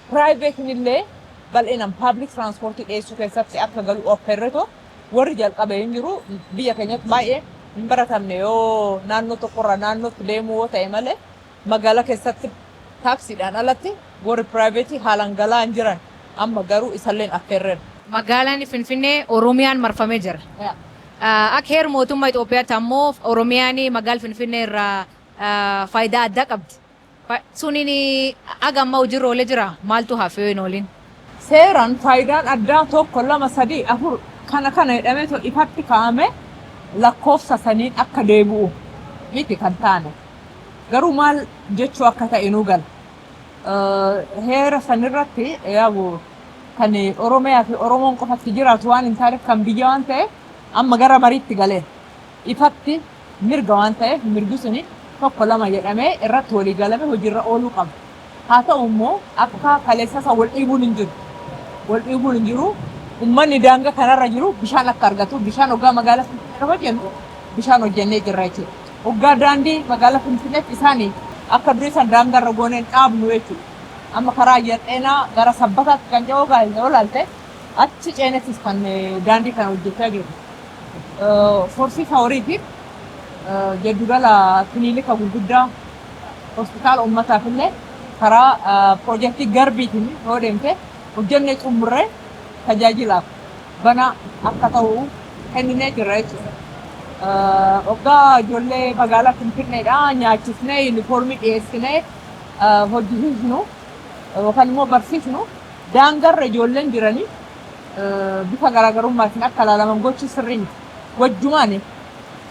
Privateni illee bal'inaan public transportii dhiyeessuu keessatti akka galu offerreto warri jalqabe hin jiru. Biyya keenyatti baay'ee hin baratamne, yoo naannoo tokkorraa naannootti deemuu yoo ta'e malee magaalaa keessatti taaksiidhaan alatti warri private haalaan galaa hin jiran. Amma garuu isalleen affeerreera. Magaalaan Finfinnee Oromiyaan marfamee jira. Akka heera mootummaa Itoophiyaatti ammoo Oromiyaan magaalaa Finfinnee irraa faayidaa addaa qabdi. Suniin aga ammaa hojiirra oolee jira. Maaltu hafee hin oolin? Seeraan faayidaan addaa tokko, lama, sadii, afur kana kana jedhamee ifatti kaa'ame lakkoofsa saniin akka deebi'u miti kan taane. Garuu maal jechuu akka ta'e nuu gala. Heera sanirratti yaabu kan Oromiyaa fi Oromoon qofatti jiraatu waan hin taaneef, kan biyya waan ta'eef, amma gara mariitti galee ifatti mirga waan ta'eef, mirgi suni tokko lama jedhamee irratti walii galame hojiirra ooluu qaba. Haa ta'u immoo akka kaleessa isa wal dhiibuun hin jiru. Wal dhiibuun hin jiru. Uummanni daangaa kanarra jiru bishaan akka argatu, bishaan hoggaa magaalaa Finfinnee hojjennu bishaan hojjennee jirra jechuudha. Hoggaa daandii magaalaa Finfinneetti isaanii akka durii san daangaarra gooneen dhaabnu jechuudha. Amma karaa ayyar xeenaa gara Sabbataatti kan ce'uu yoo ilaalte, achi ceenettis kan daandii kana hojjechaa jiru. Horsiisa horiitiif giddugala kiliinika gurguddaa, hospitaala uummataaf illee karaa piroojeektii Garbiitiin yoo deemte hojjennee xumurree tajaajilaaf bana akka ta'u kenninee jirra jechuudha. Waggaa ijoollee magaalaa Finfinneedha nyaachisnee, yuunifoormii dhiyeessinee hojjisiisnu yookaan immoo barsiisnu, daangarra ijoolleen jiranii bifa garaagarummaatiin akka ilaalaman gochi sirrii miti.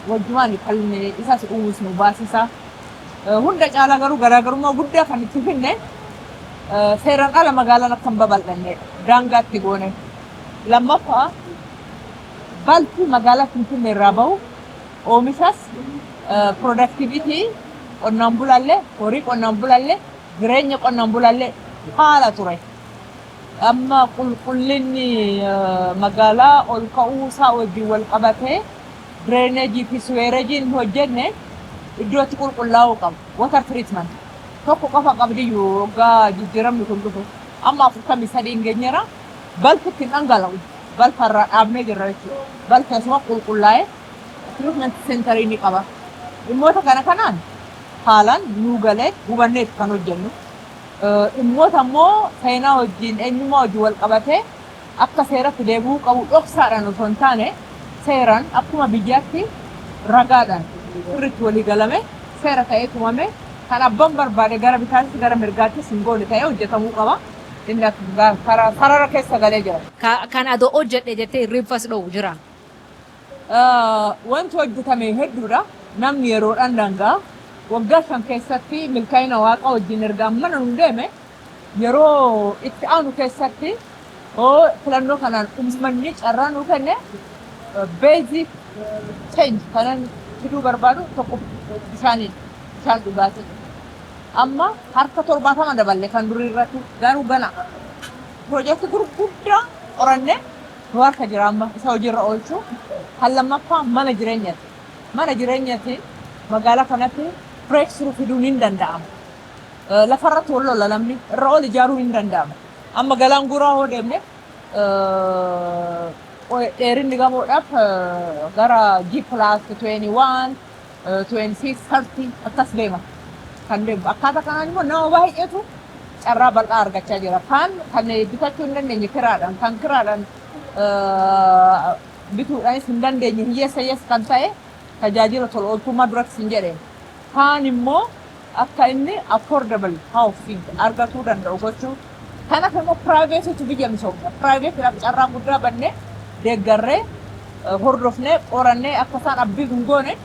Wajjumaani kan isas uwwisnu baasisaa. Hunda caalaa garuu garaagarummaa guddaa kan itti finne seeraan ala magaalaan akka hin babal'annedha. Daangaatti goone. Lammaffaa, balfi magaalaa Finfinnee irraa bahu oomishas, productivity qonnaan bulaallee, horii qonnaan bulaallee, jireenya qonnaan bulaallee haala ture. Amma qulqullinni magaalaa ol ka'uu isaa wajjin wal qabatee drainage fi sewerageiin hojjenne iddootti qulqullaa'uu qaba. Water treatment tokko qofa qabdiyyuu waggaa jijjiiramni kun dhufu. Amma 43 hin geenyeera. Balfi ittiin dhangala'u balfa irraa dhaabnee jirra jechuudha. Balfi asuma qulqullaa'ee treatment centerii ni qaba. Dhimmoota kana kanaan haalaan nuu galee hubanneet kan hojjennu. Dhimmoota immoo seenaa wajjin, eenyummaa wajjin wal qabatee akka seeratti deebi'uu qabu, dhoksaadhaan osoo hin taane seeraan akkuma biyyaatti ragaadhaan sirriitti walii galame, seera ta'ee tumame, kan abbaan barbaade gara bitaattis gara mirgaattis hin goone ta'ee hojjetamuu qaba. Inni sarara keessa galee jira. Kan adoo hojjedhe jettee hirribfas dho'u jira. Wanti hojjetame hedduudha. Namni yeroodhaan danga'a. Waggaa 5 keessatti milkaa'ina Waaqa wajjin erga mana nu deeme, yeroo itti aanu keessatti oo filannoo kanaan uummanni carraa nuu kenne, basic change kanan fiduu barbaadu tokko bishaaniin, bishaan dhugaatii. Amma harka 70 daballe kan durii irratti, garuu gana piroojeektii gurguddaa qorannee nu harka jira, amma isa hojiirra oolchuu. Kan lammaffaa mana jireenyaati. Mana jireenyaati magaalaa kanatti breakthrough fiduun hin danda'amu. Lafarratti wal lola namni, irra ol ijaaruun hin danda'amu. Amma Galaan Guuraa hoo deemne Dheerinni gamoodhaaf gara G plus 21, 26, 30 akkas deema. Kan deemu. Akkaataa kanaan immoo nama baay'eetu carraa bal'aa argachaa jira. Kaan kan bitachuu hin dandeenye kiraadhaan, kan kiraadhaan bituudhaanis hin dandeenye, hiyyeessa hiyyeessa kan ta'e tajaajila tola ooltummaa duratti hin jedheen. Kaan immoo akka inni affordable housing argatuu danda'u gochuu. Kanaaf immoo privateitu biyya misoomna. Privateiidhaaf carraa guddaa bannee, deeggarree, hordofnee, qorannee, akka isaan abbii hin goone,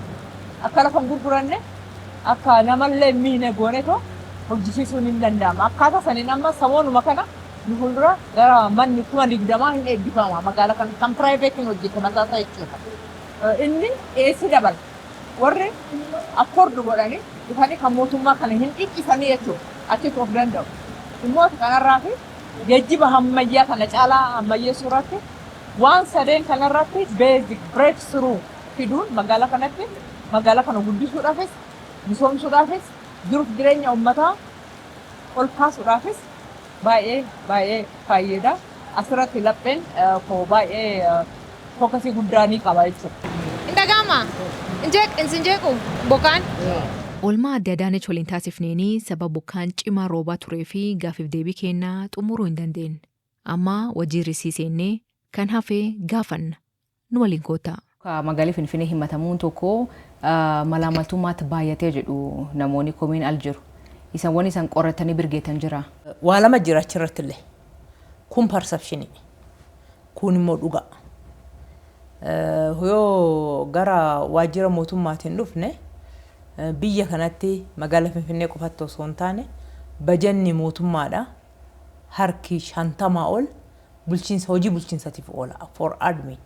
akka lafa hin gurguranne, akka namallee hin miine gooneetoo hojjisiisuun hin danda'ama. Akkaataa saniin amma samoonuma kana nu fuuldura gara manni 20,000 hin eebbifama magaalaa kana kan privateiin hojjete mataa isaa jechuudha. Inni dhiyeessii dabala. Warri afford godhanii dhufanii kan mootummaa kana hin dhiphisanii jechuudha. Achitti of danda'u. Dhimmoota kanarraa fi geejjiba ammayyaa kana caalaa ammayyeessuu irratti, waan sadeen kanarratti basic breakthrough fiduun magaalaa kanatti, magaalaa kana guddisuudhaafis, misoomsuudhaafis, jiruuf jireenya uummataa ol kaasuudhaafis baay'ee baay'ee fayyada. Asirratti lapheen koo baay'ee focusii guddaa ni qaba jechuudha. Hin dhaga'ama? Hin jeequ bokkaan? Oolmaa adda Adaanech waliin taasifneenii sababa bokkaan cimaa roobaa turee fi gaafiif deebii kennaa xumuruu hin dandeenye. Amma wajjirri seennee kan hafee gaafanna. Nu waliin koottaa. Magaalli Finfinnee himatamuun tokko malaamaltummaatti baay'atee jedhu namoonni komiin al jiru. Isan wanni isan qoratanii birgeetan jira. Waa lama jira achirratti illee. Kun perceptionii. Kun immoo dhugaa. Yoo gara waajjira mootummaatiin dhufne, biyya kanatti magaalaa Finfinnee qofatti osoo hin taane bajanni mootummaadha. Harki 50 ol bulchiinsa, hojii bulchiinsatiif oola, for admin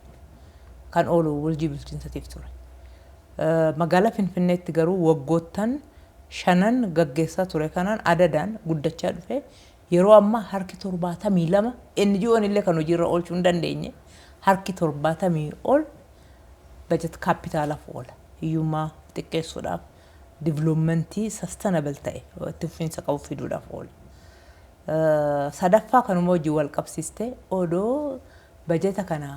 kan oolu hojii bulchiinsatiif ture. Magaalaa Finfinneetti garuu waggoottan shanan gaggeessaa ture kanaan adadaan guddachaa dhufe. Yeroo ammaa harki 72, NGO'n illee kan hojiirra oolchuu hin dandeenye, harki 70 ol bajet kaapitaalaaf oola. Hiyyummaa xiqqeessuudhaaf, developmentii sustainable ta'e, itti fufiinsa qabu fiduudhaaf oola. Sadaffaa kanuma hojii wal qabsiiste, odoo bajeta kana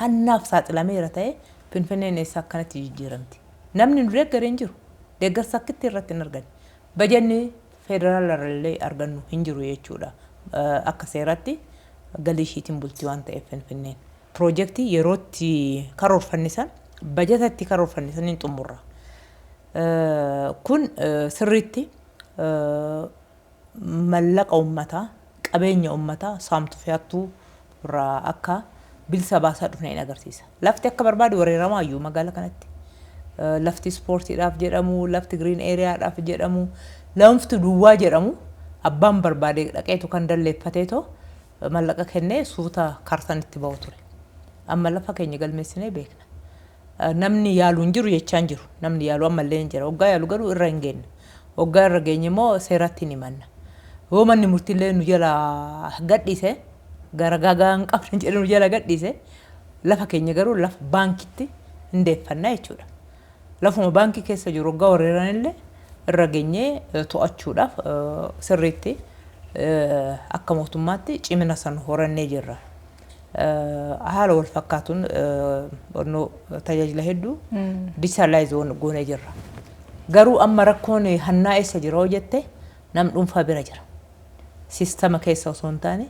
hannaaf saaxilameera ta'e Finfinneen eessa akkanatti jijjiiramti? Namni nu deeggaree hin jiru. Deeggarsa akkitti irratti hin arganne. Bajanni federaala illee argannu hin jiru jechuudha. Akka seeratti galii ishiitiin bulti waan ta'eef Finfinneen. Piroojeektii yerootti karoorfannisan, bajata itti karoorfannisan hin xumurra. Kun sirriitti mallaqa uummataa, qabeenya uummataa saamtuu fi hattuu irraa akka bilisa baasaa dhufne hin agarsiisa. Lafti akka barbaadu weeraramaa iyyuu magaalaa kanatti. Lafti ispoortiidhaaf jedhamu, lafti green areaadhaaf jedhamu, lafti duwwaa jedhamu abbaan barbaade dhaqeetu kan dalleeffateetoo mallaqa kennee suuta kaartaan itti ba'u ture. Amma lafa keenya galmeessinee beekna. Namni yaalu hin jiru jechaa hin jiru. Namni yaalu ammallee hin jira. Waggaa yaalu garuu irra hin geenye. Waggaa irra geenye immoo seeratti ni himanna. Yoo manni murtiillee nu jala gadhiise, gara gagaa hin qabne jedhee nu jala gadhiise, lafa keenya garuu lafa baankitti hin deeffannaa jechuudha. Lafuma baankii keessa jiru waggaa weeraran illee irra geenyee to'achuudhaaf sirriitti akka mootummaatti cimina san horannee jirra. Haala wal fakkaatuun tajaajila hedduu digitalize goonee jirra. Garuu amma rakkoon hannaa eessa jira hoo jette, nam dhuunfaa bira jira. Systema keessa osoo hin taane,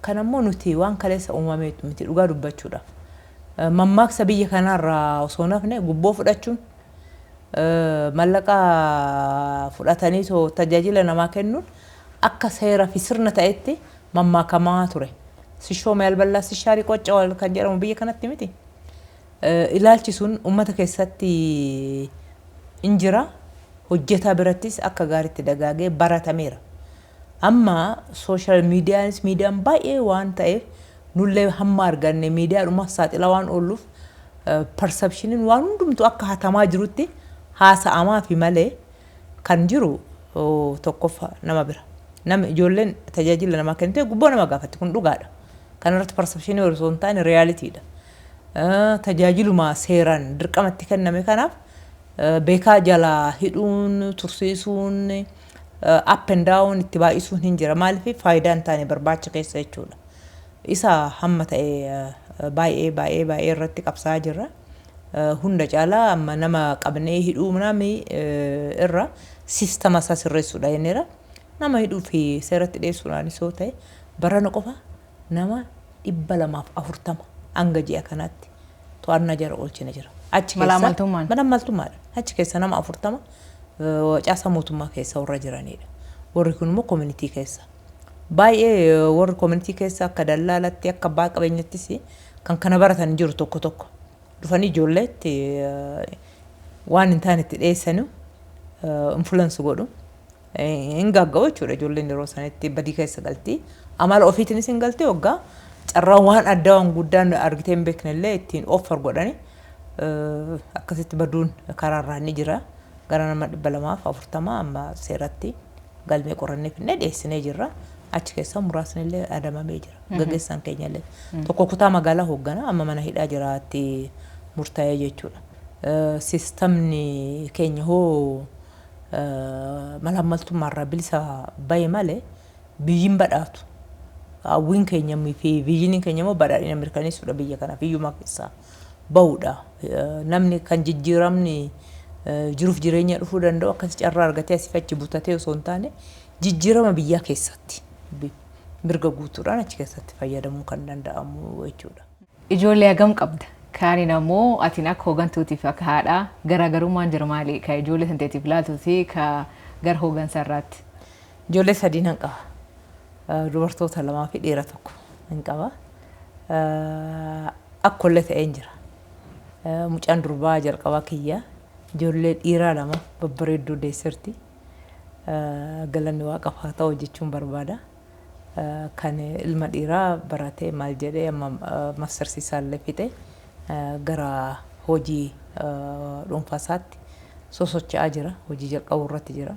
kan ammoo nuti waan kaleessa uumamee miti dhugaa dubbachuudhaaf. Mammaaksa biyya kanaarraa osoo nafne, gubboo fudhachuun, mallaqa fudhatanii tajaajila namaa kennuun akka seera fi sirna ta'etti mammaakamaa ture. ሲሾም ያልበላ ሲሻር ይቆጨዋል kan jedhamu biyya kanatti miti. Ilaalchi sun uummata keessatti in jira. Hojjetaa birattis akka gaariitti dagaagee baratameera. Amma social mediaanis miidiyaan baay'ee waan ta'eef, nullee hamma arganne miidiyaadhuma saaxila waan oolluuf, perceptioniin waan hundumtu akka hatamaa jirutti haasa'amaa fi malee kan jiru tokkoffaa nama bira. Nama ijoolleen tajaajila namaa kennite gubboo nama gaafatti, kun dhugaadha. Kanarratti perceptionii osoo hin taane realitydha. Tajaajiluma seeraan dirqamatti kenname kanaaf beekaa jalaa hidhuun, tursiisuun, up and down itti baay'isuun hin jira. Maaliif faayidaa hin taane barbaacha keessa jechuudha. Isa hamma ta'e Baay'ee baay'ee baay'ee irratti qabsaa'aa jirra. Hunda caalaa amma nama qabnee hidhuu nami irra system isaa sirreessuudha jenneera. Nama hidhuu fi seeratti dhiyeessuudhaanis yoo ta'e, barana qofa nama 240 hanga ji'a kanaatti to'annaa jala oolchine jira. Achi keessa Malaamaltummaan. Malaamaltummaadha. Achi keessa nama 40 caasaa mootummaa keessa warra jiranidha. Warri kun immoo community keessa. Baay'ee warri community keessa akka dallaalatti, akka abbaa qabeenyattis kan kana baratan jiru tokko tokko. Dhufanii ijoolleetti waan hin taane itti dhiyeessanii influence godhu. Hin gagga'u jechuudha, ijoolleen yeroo sanitti badii keessa galti. Amala ofiitiinis hin galti, waggaa carraa waan addaa waan guddaan argitee hin beekne illee ittiin offer godhani akkasitti baduun karaarraa ni jira. Gara nama 240 amma seeratti galmee qorannee finnee dhiyeessinee jirra. Achi keessa muraasni illee adamamee jira. Gaggeessaan keenya illee. Tokko kutaa magaalaa hooggana, amma mana hidhaa jiraatti murtaa'ee jechuudha. Systemni keenya hoo malaammaltummaarraa bilisa bahe malee biyyiin badhaatu. Hawwiin keenya fi visioniin keenya immoo badhaadhina mirkaneessuudha, biyya kanaaf hiyyummaa keessaa bahudha. Namni kan jijjiiramni jiruuf jireenya dhufuu danda'u akkas carraa argatee asii fi achi butatee osoo hin taane, jijjiirama biyyaa keessatti mirga guutuudhaan achi keessatti fayyadamuu kan danda'amu jechuudha. Ijoollee hagam qabda? Kaaniin ammoo atiin akka hooggantuutiif akka haadhaa garaagarummaan jira maali? Ka ijoollee santeetiif laaltuu fi ka gara hooggansa irraatti. Ijoollee sadii nan qaba. Dubartoota lamaa fi dhiira tokko nan qaba. Akkollee ta'een jira. Mucaan durbaa jalqabaa kiyya. Ijoollee dhiiraa lama babbareedduu deessirti. Galanni Waaqaaf haa ta'u jechuun barbaada. Kan ilma dhiiraa baratee maal jedhee amma master's isaallee fixe, gara hojii dhuunfaa isaatti sosocho'aa jira. Hojii jalqabuu irratti jira.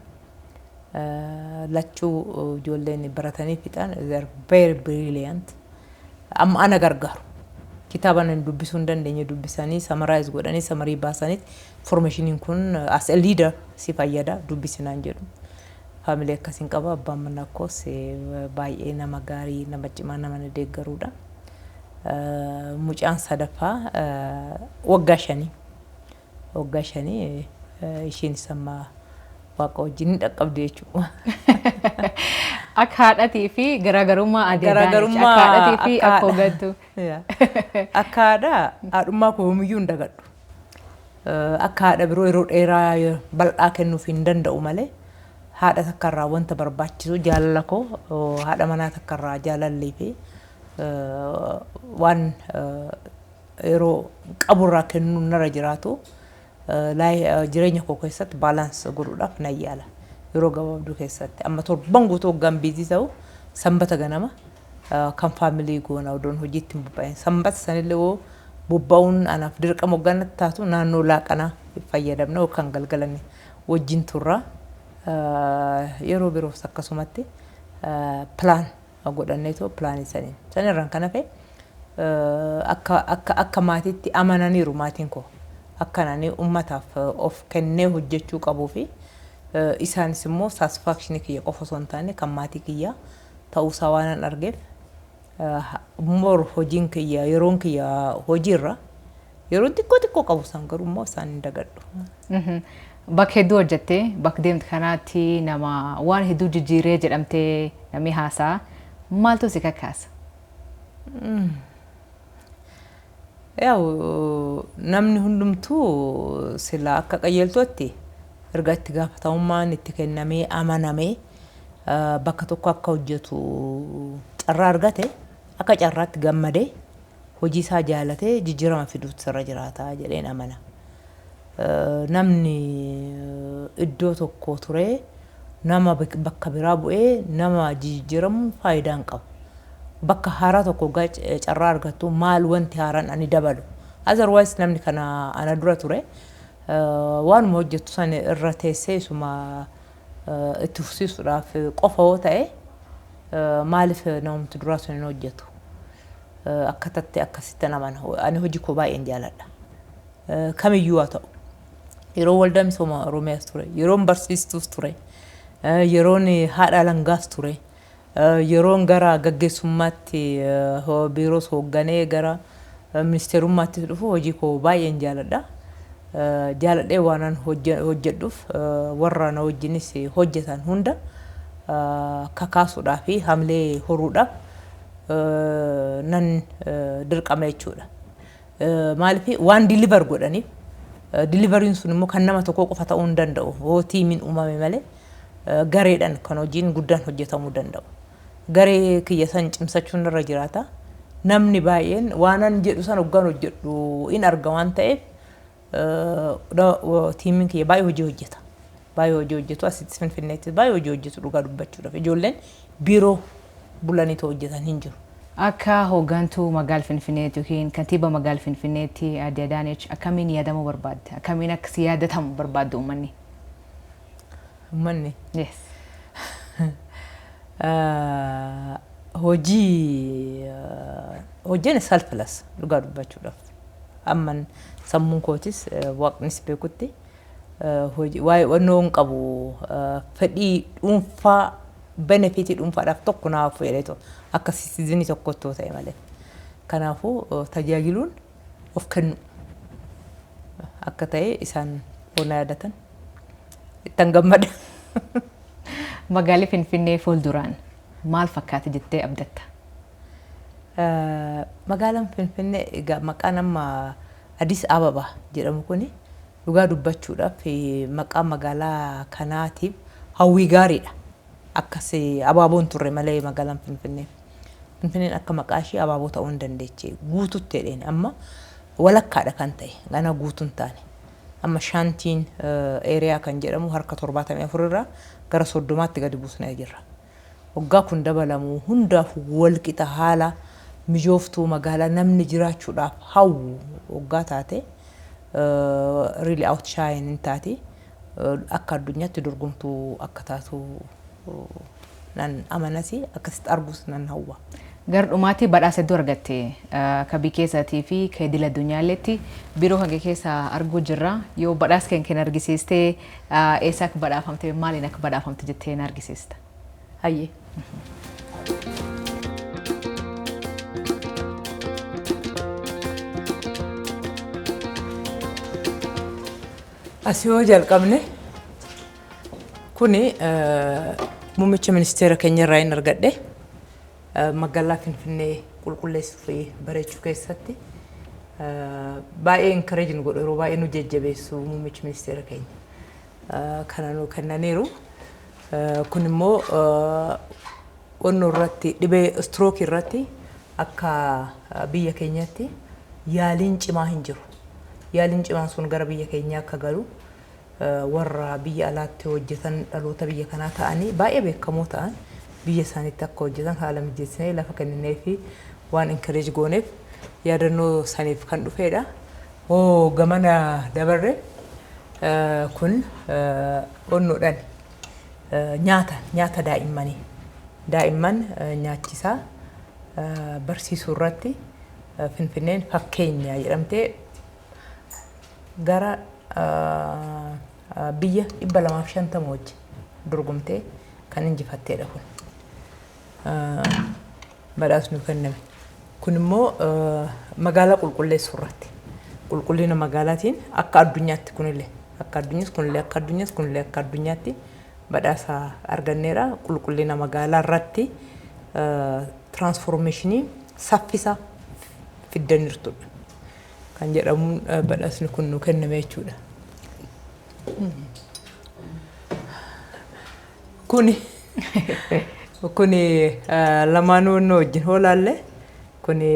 Lachuu ijoolleen baratanii fixan, they are very brilliant. Amma ana gargaaru. Kitaaba nan dubbisuu hin dandeenye dubbisanii summarize godhanii summary baasaniit, informationiin kun as a leader si fayyada, dubbisinaan jedhu. Family akkasiin qaba. Abbaan manaa koos baay'ee nama gaarii, nama cimaa, nama na deeggaruudha. Mucaan sadaffaa waggaa 5. Waggaa 5 isheenis amma Waaqa wajjin ni dhaqqabdi jechuudha. Akka haadhatii fi garaagarummaa adda addaa. Garaagarummaa Akka haadhatii fi akka akka haadha. hooggantuu. Akka haadhaa, haadhummaa koo yoomiyyuu hin dagadhu. Akka haadha biroo yeroo dheeraa bal'aa kennuuf hin danda'u malee, haadha takkarraa wanta barbaachisu, jaalala koo, haadha manaa takkarraa jaalallii fi waan yeroo qaburraa kennuun narra jiraatu jireenya koo keessatti balance godhuudhaaf nan yaala. Yeroo gabaabduu keessatti amma torban guutuu waggaan busy ta'u, sanbata ganama kan family goona odoon hojiitti hin bobba'in. Sanbata sanillee hoo bobba'uun anaaf dirqama waggaan natti taatu, naannoo laaqanaa fayyadamna yookaan galgalan wajjin turra. Yeroo biroos akkasumatti plan godhanneetoo planii saniin. Sanirraan kan hafe akka maatiitti amananiiru maatiin koo. Akka ani uummataaf of kennee hojjechuu qabuu fi isaanis immoo satisfactionii kiyya qofa osoo hin taane kan maatii kiyyaa ta'uusaa waan an argeef, more hojiin kiyya, yeroon kiyya hojiirra, yeroon xiqqoo xiqqoo qabu isaan garuu immoo isaan hin dagadhu. Bakka hedduu hojjettee, bakka deemte kanaatti nama waan hedduu jijjiiree jedhamtee namni haasaa, maaltu si kakaasa? Yaa'u, namni hundumtuu sila akka qajeeltootti erga itti gaafatamummaan itti kennamee amanamee bakka tokko akka hojjetu carraa argate, akka carraatti gammadee, hojii isaa jaalatee jijjiirama fiduutu sirra jiraata jedheen amana. Namni iddoo tokko turee nama bakka biraa bu'ee nama jijjiiramu faayidaa hin qabu. Bakka haaraa tokko carraa argattu, maal wanti haaraan ani dabalu? Otherwise namni kana ana dura ture waanuma hojjettu sana irra teessee isuma itti fufsiisuudhaaf qofa yoo ta'e, maaliif namumti duraa sun hin hojjetu? Akkatatti akkasitti amana. Ani hojii koo baay'een jaaladha. Kamiyyuu haa ta'u. Yeroo Waldaa Misooma Oromiyaas ture, yeroon barsiistuus ture, yeroon haadha alangaas ture, yeroon gara gaggeessummaatti biiroos hoogganee gara Ministeerummaattis dhufu hojii koo baay'een jaaladha. Jaaladhee waanan hojjedhuuf warra na wajjinis hojjetan hunda kakaasuudhaa fi hamlee horuudhaaf nan dirqama jechuudha. Maaliif waan deliver godhaniif, deliveryn sun immoo kan nama tokko qofa ta'uu hin danda'u. Hoo teamiin uumame malee gareedhaan kan hojiin guddaan hojjetamuu danda'u. Garee kiyya san cimsachuun irra jiraata. Namni baay'een waanan jedhu san hoggaan hojjedhu in arga waan ta'eef, teamiin kiyya baay'ee hojii hojjeta. Baay'ee hojii hojjetu, asitti Finfinneetti baay'ee hojii hojjetu dhugaa dubbachuudhaaf. Ijoolleen biiroo bulaniitoo hojjetan hin jiru. Akka hooggantuu magaala Finfinneetti yookiin kantiibaa magaala Finfinneetti, Aadde Adaanech akkamiin yaadamuu barbaadde? Akkamiin akka si yaadatamu barbaadde uummanni? Uummanni? Yes. Hojii hojjene selfless dhugaa dubbachuudhaaf. Amman sammuun kootis waaqnis beekutti waa'ee wannoo hin qabu, fedhii dhuunfaa, benefitii dhuunfaadhaaf tokko naaf fedheetu akka citizenii tokkottoo ta'e malee. Kanaafuu tajaajiluun of kennu akka ta'e isaan na yaadatan ittan gammada. Magaalli Finfinnee fuulduraan maal fakkaata jettee abdatta? Magaalaan Finfinnee egaa maqaan amma Addis Ababa jedhamu kuni dhugaa dubbachuudhaaf maqaa magaalaa kanaatiif hawwii gaariidha. Akkas abaaboon turre malee magaalaan Finfinnee. Finfinneen akka maqaa ishee abaaboo ta'uu hin dandeeche guututti jedheen, amma walakkaadha kan ta'e, gana guutuu hin taane. Amma shantiin area kan jedhamu harka 74 irraa gara 30tti gadi buusnee jirra. Waggaa kun dabalamu hundaaf walqixa haala mijooftuu magaalaa namni jiraachuudhaaf hawwu waggaa taate, really outshine hin taati. Akka addunyaatti dorgomtuu akka taatu nan amanasi, akkasitti argus nan hawwa. Gara dhumaatti badhaasa hedduu argatte, ka biyya keessaatii fi ka idil addunyaalleetti biiroo kan keessa arguu jirra. Yoo badhaasa kan kenna argisiistee, eessa akka badhaafamte, maaliin akka badhaafamte jettee na argisiista? Hayyee. Asii yoo jalqabne, kuni muummicha ministeera keenya irraa hin argadhe. Magaalaa Finfinnee qulqulleessuu fi bareechuu keessatti baay'ee encourage nu godhu, yeroo baay'ee nu jajjabeessu muummichi ministeera keenya. Kana nu kennaniiru. Kun immoo onnoo irratti, dhibee strokeii irratti akka biyya keenyatti yaaliin cimaa hin jiru. Yaaliin cimaan sun gara biyya keenyaa akka galu, warra biyya alaatti hojjetan, dhaloota biyya kanaa ta'anii baay'ee beekamoo ta'an biyya isaaniitti akka hojjetan haala mijeessinee lafa kenninee fi waan encourage gooneef yaadannoo saniif kan dhufedha. Hoo gamana dabarre, kun onnoodhaan nyaata daa'immanii, daa'imman nyaachisaa barsiisuu irratti Finfinneen fakkeenya jedhamtee gara biyya 250 wajji dorgomtee kan injifatteedha kun. Badhaasni kenname. Kun immoo magaalaa qulqulleessuu irratti. Qulqullina magaalaatiin akka addunyaatti kunillee akka addunyaas kunillee akka addunyaas kunillee akka addunyaatti badhaasa arganneera. Qulqullina magaalaa irratti transformationii saffisa fiddaniirtudha kan jedhamuun badhaasni kun nu kenname jechuudha. Kuni lamaanuu nu wajjin hoolaalle, kuni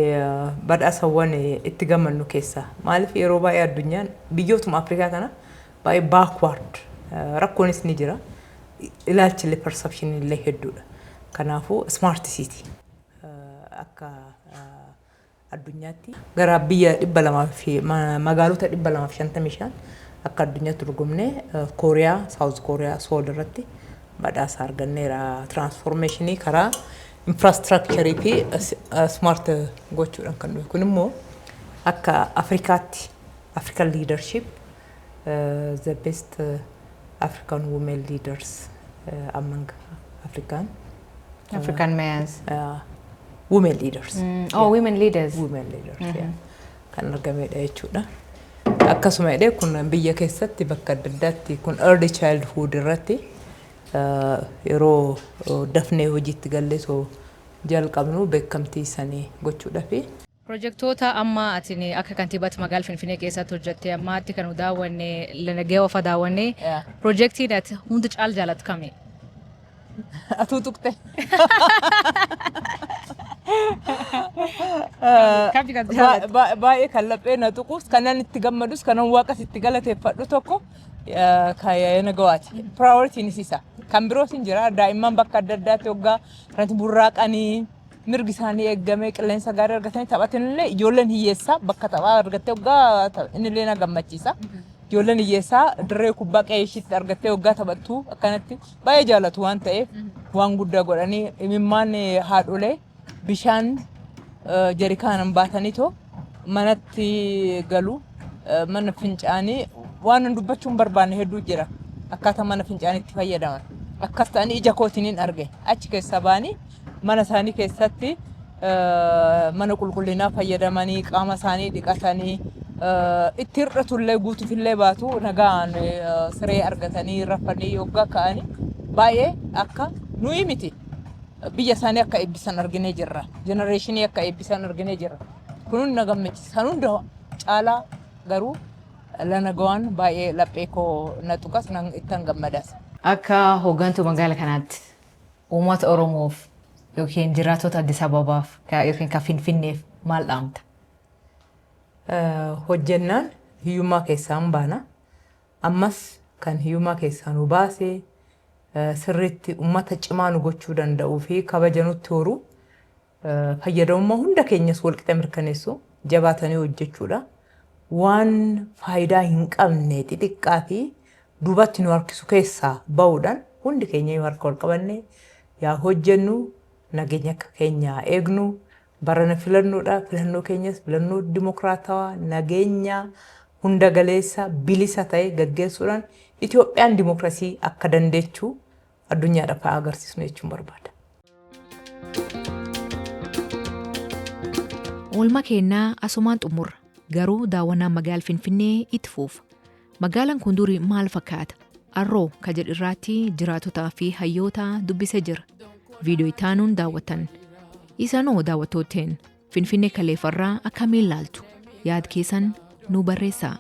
badhaasawwan itti gammannu keessaa. Maaliif yeroo baay'ee addunyaan biyyootuma Afrikaa kana baay'ee backward, rakkoonis ni jira. Ilaalchillee, perception illee hedduudha. Kanaafuu smart city akka addunyaatti gara biyya 200 fi magaalota 255 akka addunyaatti dorgomnee Kooriyaa, South Kooriyaa, Sool irratti badhaasa arganneera. Transformationii karaa infrastructureii fi smart gochuudhaan kan dhufe. Kun immoo akka Afrikaatti African leadership, the best African women leaders among African African mayors. Women leaders. Oh, women leaders. Women leaders, yeah. kan argamedha jechuudha. Akkasuma jedhee kun biyya keessatti bakka adda addaatti kun early childhood irratti yeroo dafnee hojiitti gallee soo jalqabnu beekamtii sanii gochuudhaafi. Pirojektoota amma ati akka kantiibaatti magaalaa Finfinnee keessatti hojjette, ammaatti kan nu daawwanne Lanagee ofa daawwanne, pirojektiin ati hundi caal jaallattu kami? Atuu tuqte. Kami kan jaallattu? Baay'ee kan laphee na tuqus, kanan itti gammadus, kanan waaqas itti galateeffadhu tokko kan gawaati. Priorityinis isa. Kan biroos hin jira, daa'imman bakka adda addaatti hoggaa irratti burraaqanii, mirgi isaanii eegamee, qilleensa gaarii argatanii taphatanillee, ijoolleen hiyyeessaa bakka taphaa argattee hoggaa innillee na gammachiisa. Ijoolleen hiyyeessaa dirree kubbaa qe'ee ishiitti argattee hoggaa taphattu akkanatti baay'ee jaalatu waan ta'eef, waan guddaa godhanii imimmaan haadholee bishaan jarikaanan baataniitoo manatti galu, mana fincaanii waan dubbachuu hin barbaanne hedduu jira, akkaataa mana fincaaniitti fayyadaman akkas ta'anii ija kootiin arge. Achi keessaa ba'anii mana isaanii keessatti mana qulqullinaa fayyadamanii, qaama isaanii dhiqatanii, itti hir'atullee guutuufillee baatu, nagaan siree argatanii rafanii yoggaa ka'anii baay'ee akka nuyi miti biyya isaanii akka eebbisan arginee jirra. Generationii akka eebbisan arginee jirra. Kun na gammachiisa. Kan hunda caalaa garuu lanagawaan baay'ee laphee koo na tuqas, ittan gammadas. Akka hooggantuu magaala kanaatti uummata Oromoof yookiin jiraattota Addis Ababaaf yookiin ka Finfinneef maal dhaamta? Hojjennaan hiyyummaa keessaa hin baana. Ammas kan hiyyummaa keessaa nu baasee sirriitti uummata cimaa nu gochuu danda'uu fi kabaja nutti horu, fayyadamummaa hunda keenyas walqixa mirkaneessu jabaatanii hojjechuudha. Waan faayidaa hin qabne xixiqqaa fi duubatti nu harkisu keessaa bahuudhaan hundi keenya yoo harka wal qabanne yaa hojjennu, nageenya akka keenyaa eegnu, barana filannoodha. Filannoo keenyas filannoo dimokiraatawaa, nageenya hunda galeessa, bilisa ta'e gaggeessuudhaan Itoophiyaan dimokiraasii akka dandeechuu addunyaadhaaf haa agarsiisnu jechuun barbaada. Oolmaa keenyaa asumaan xumurra. Garuu daawwannaan magaala Finfinnee itti fuufa. Magaalaan kun durii maal fakkaata? Arroo ka jedhu irraatti jiraatotaa fi hayyoota dubbisee jira. Viidiyoo itti daawwatan. Isanoo daawwattootteen Finfinnee kaleeffarraa akkamiin ilaaltu? Yaad keessan nu barreessaa.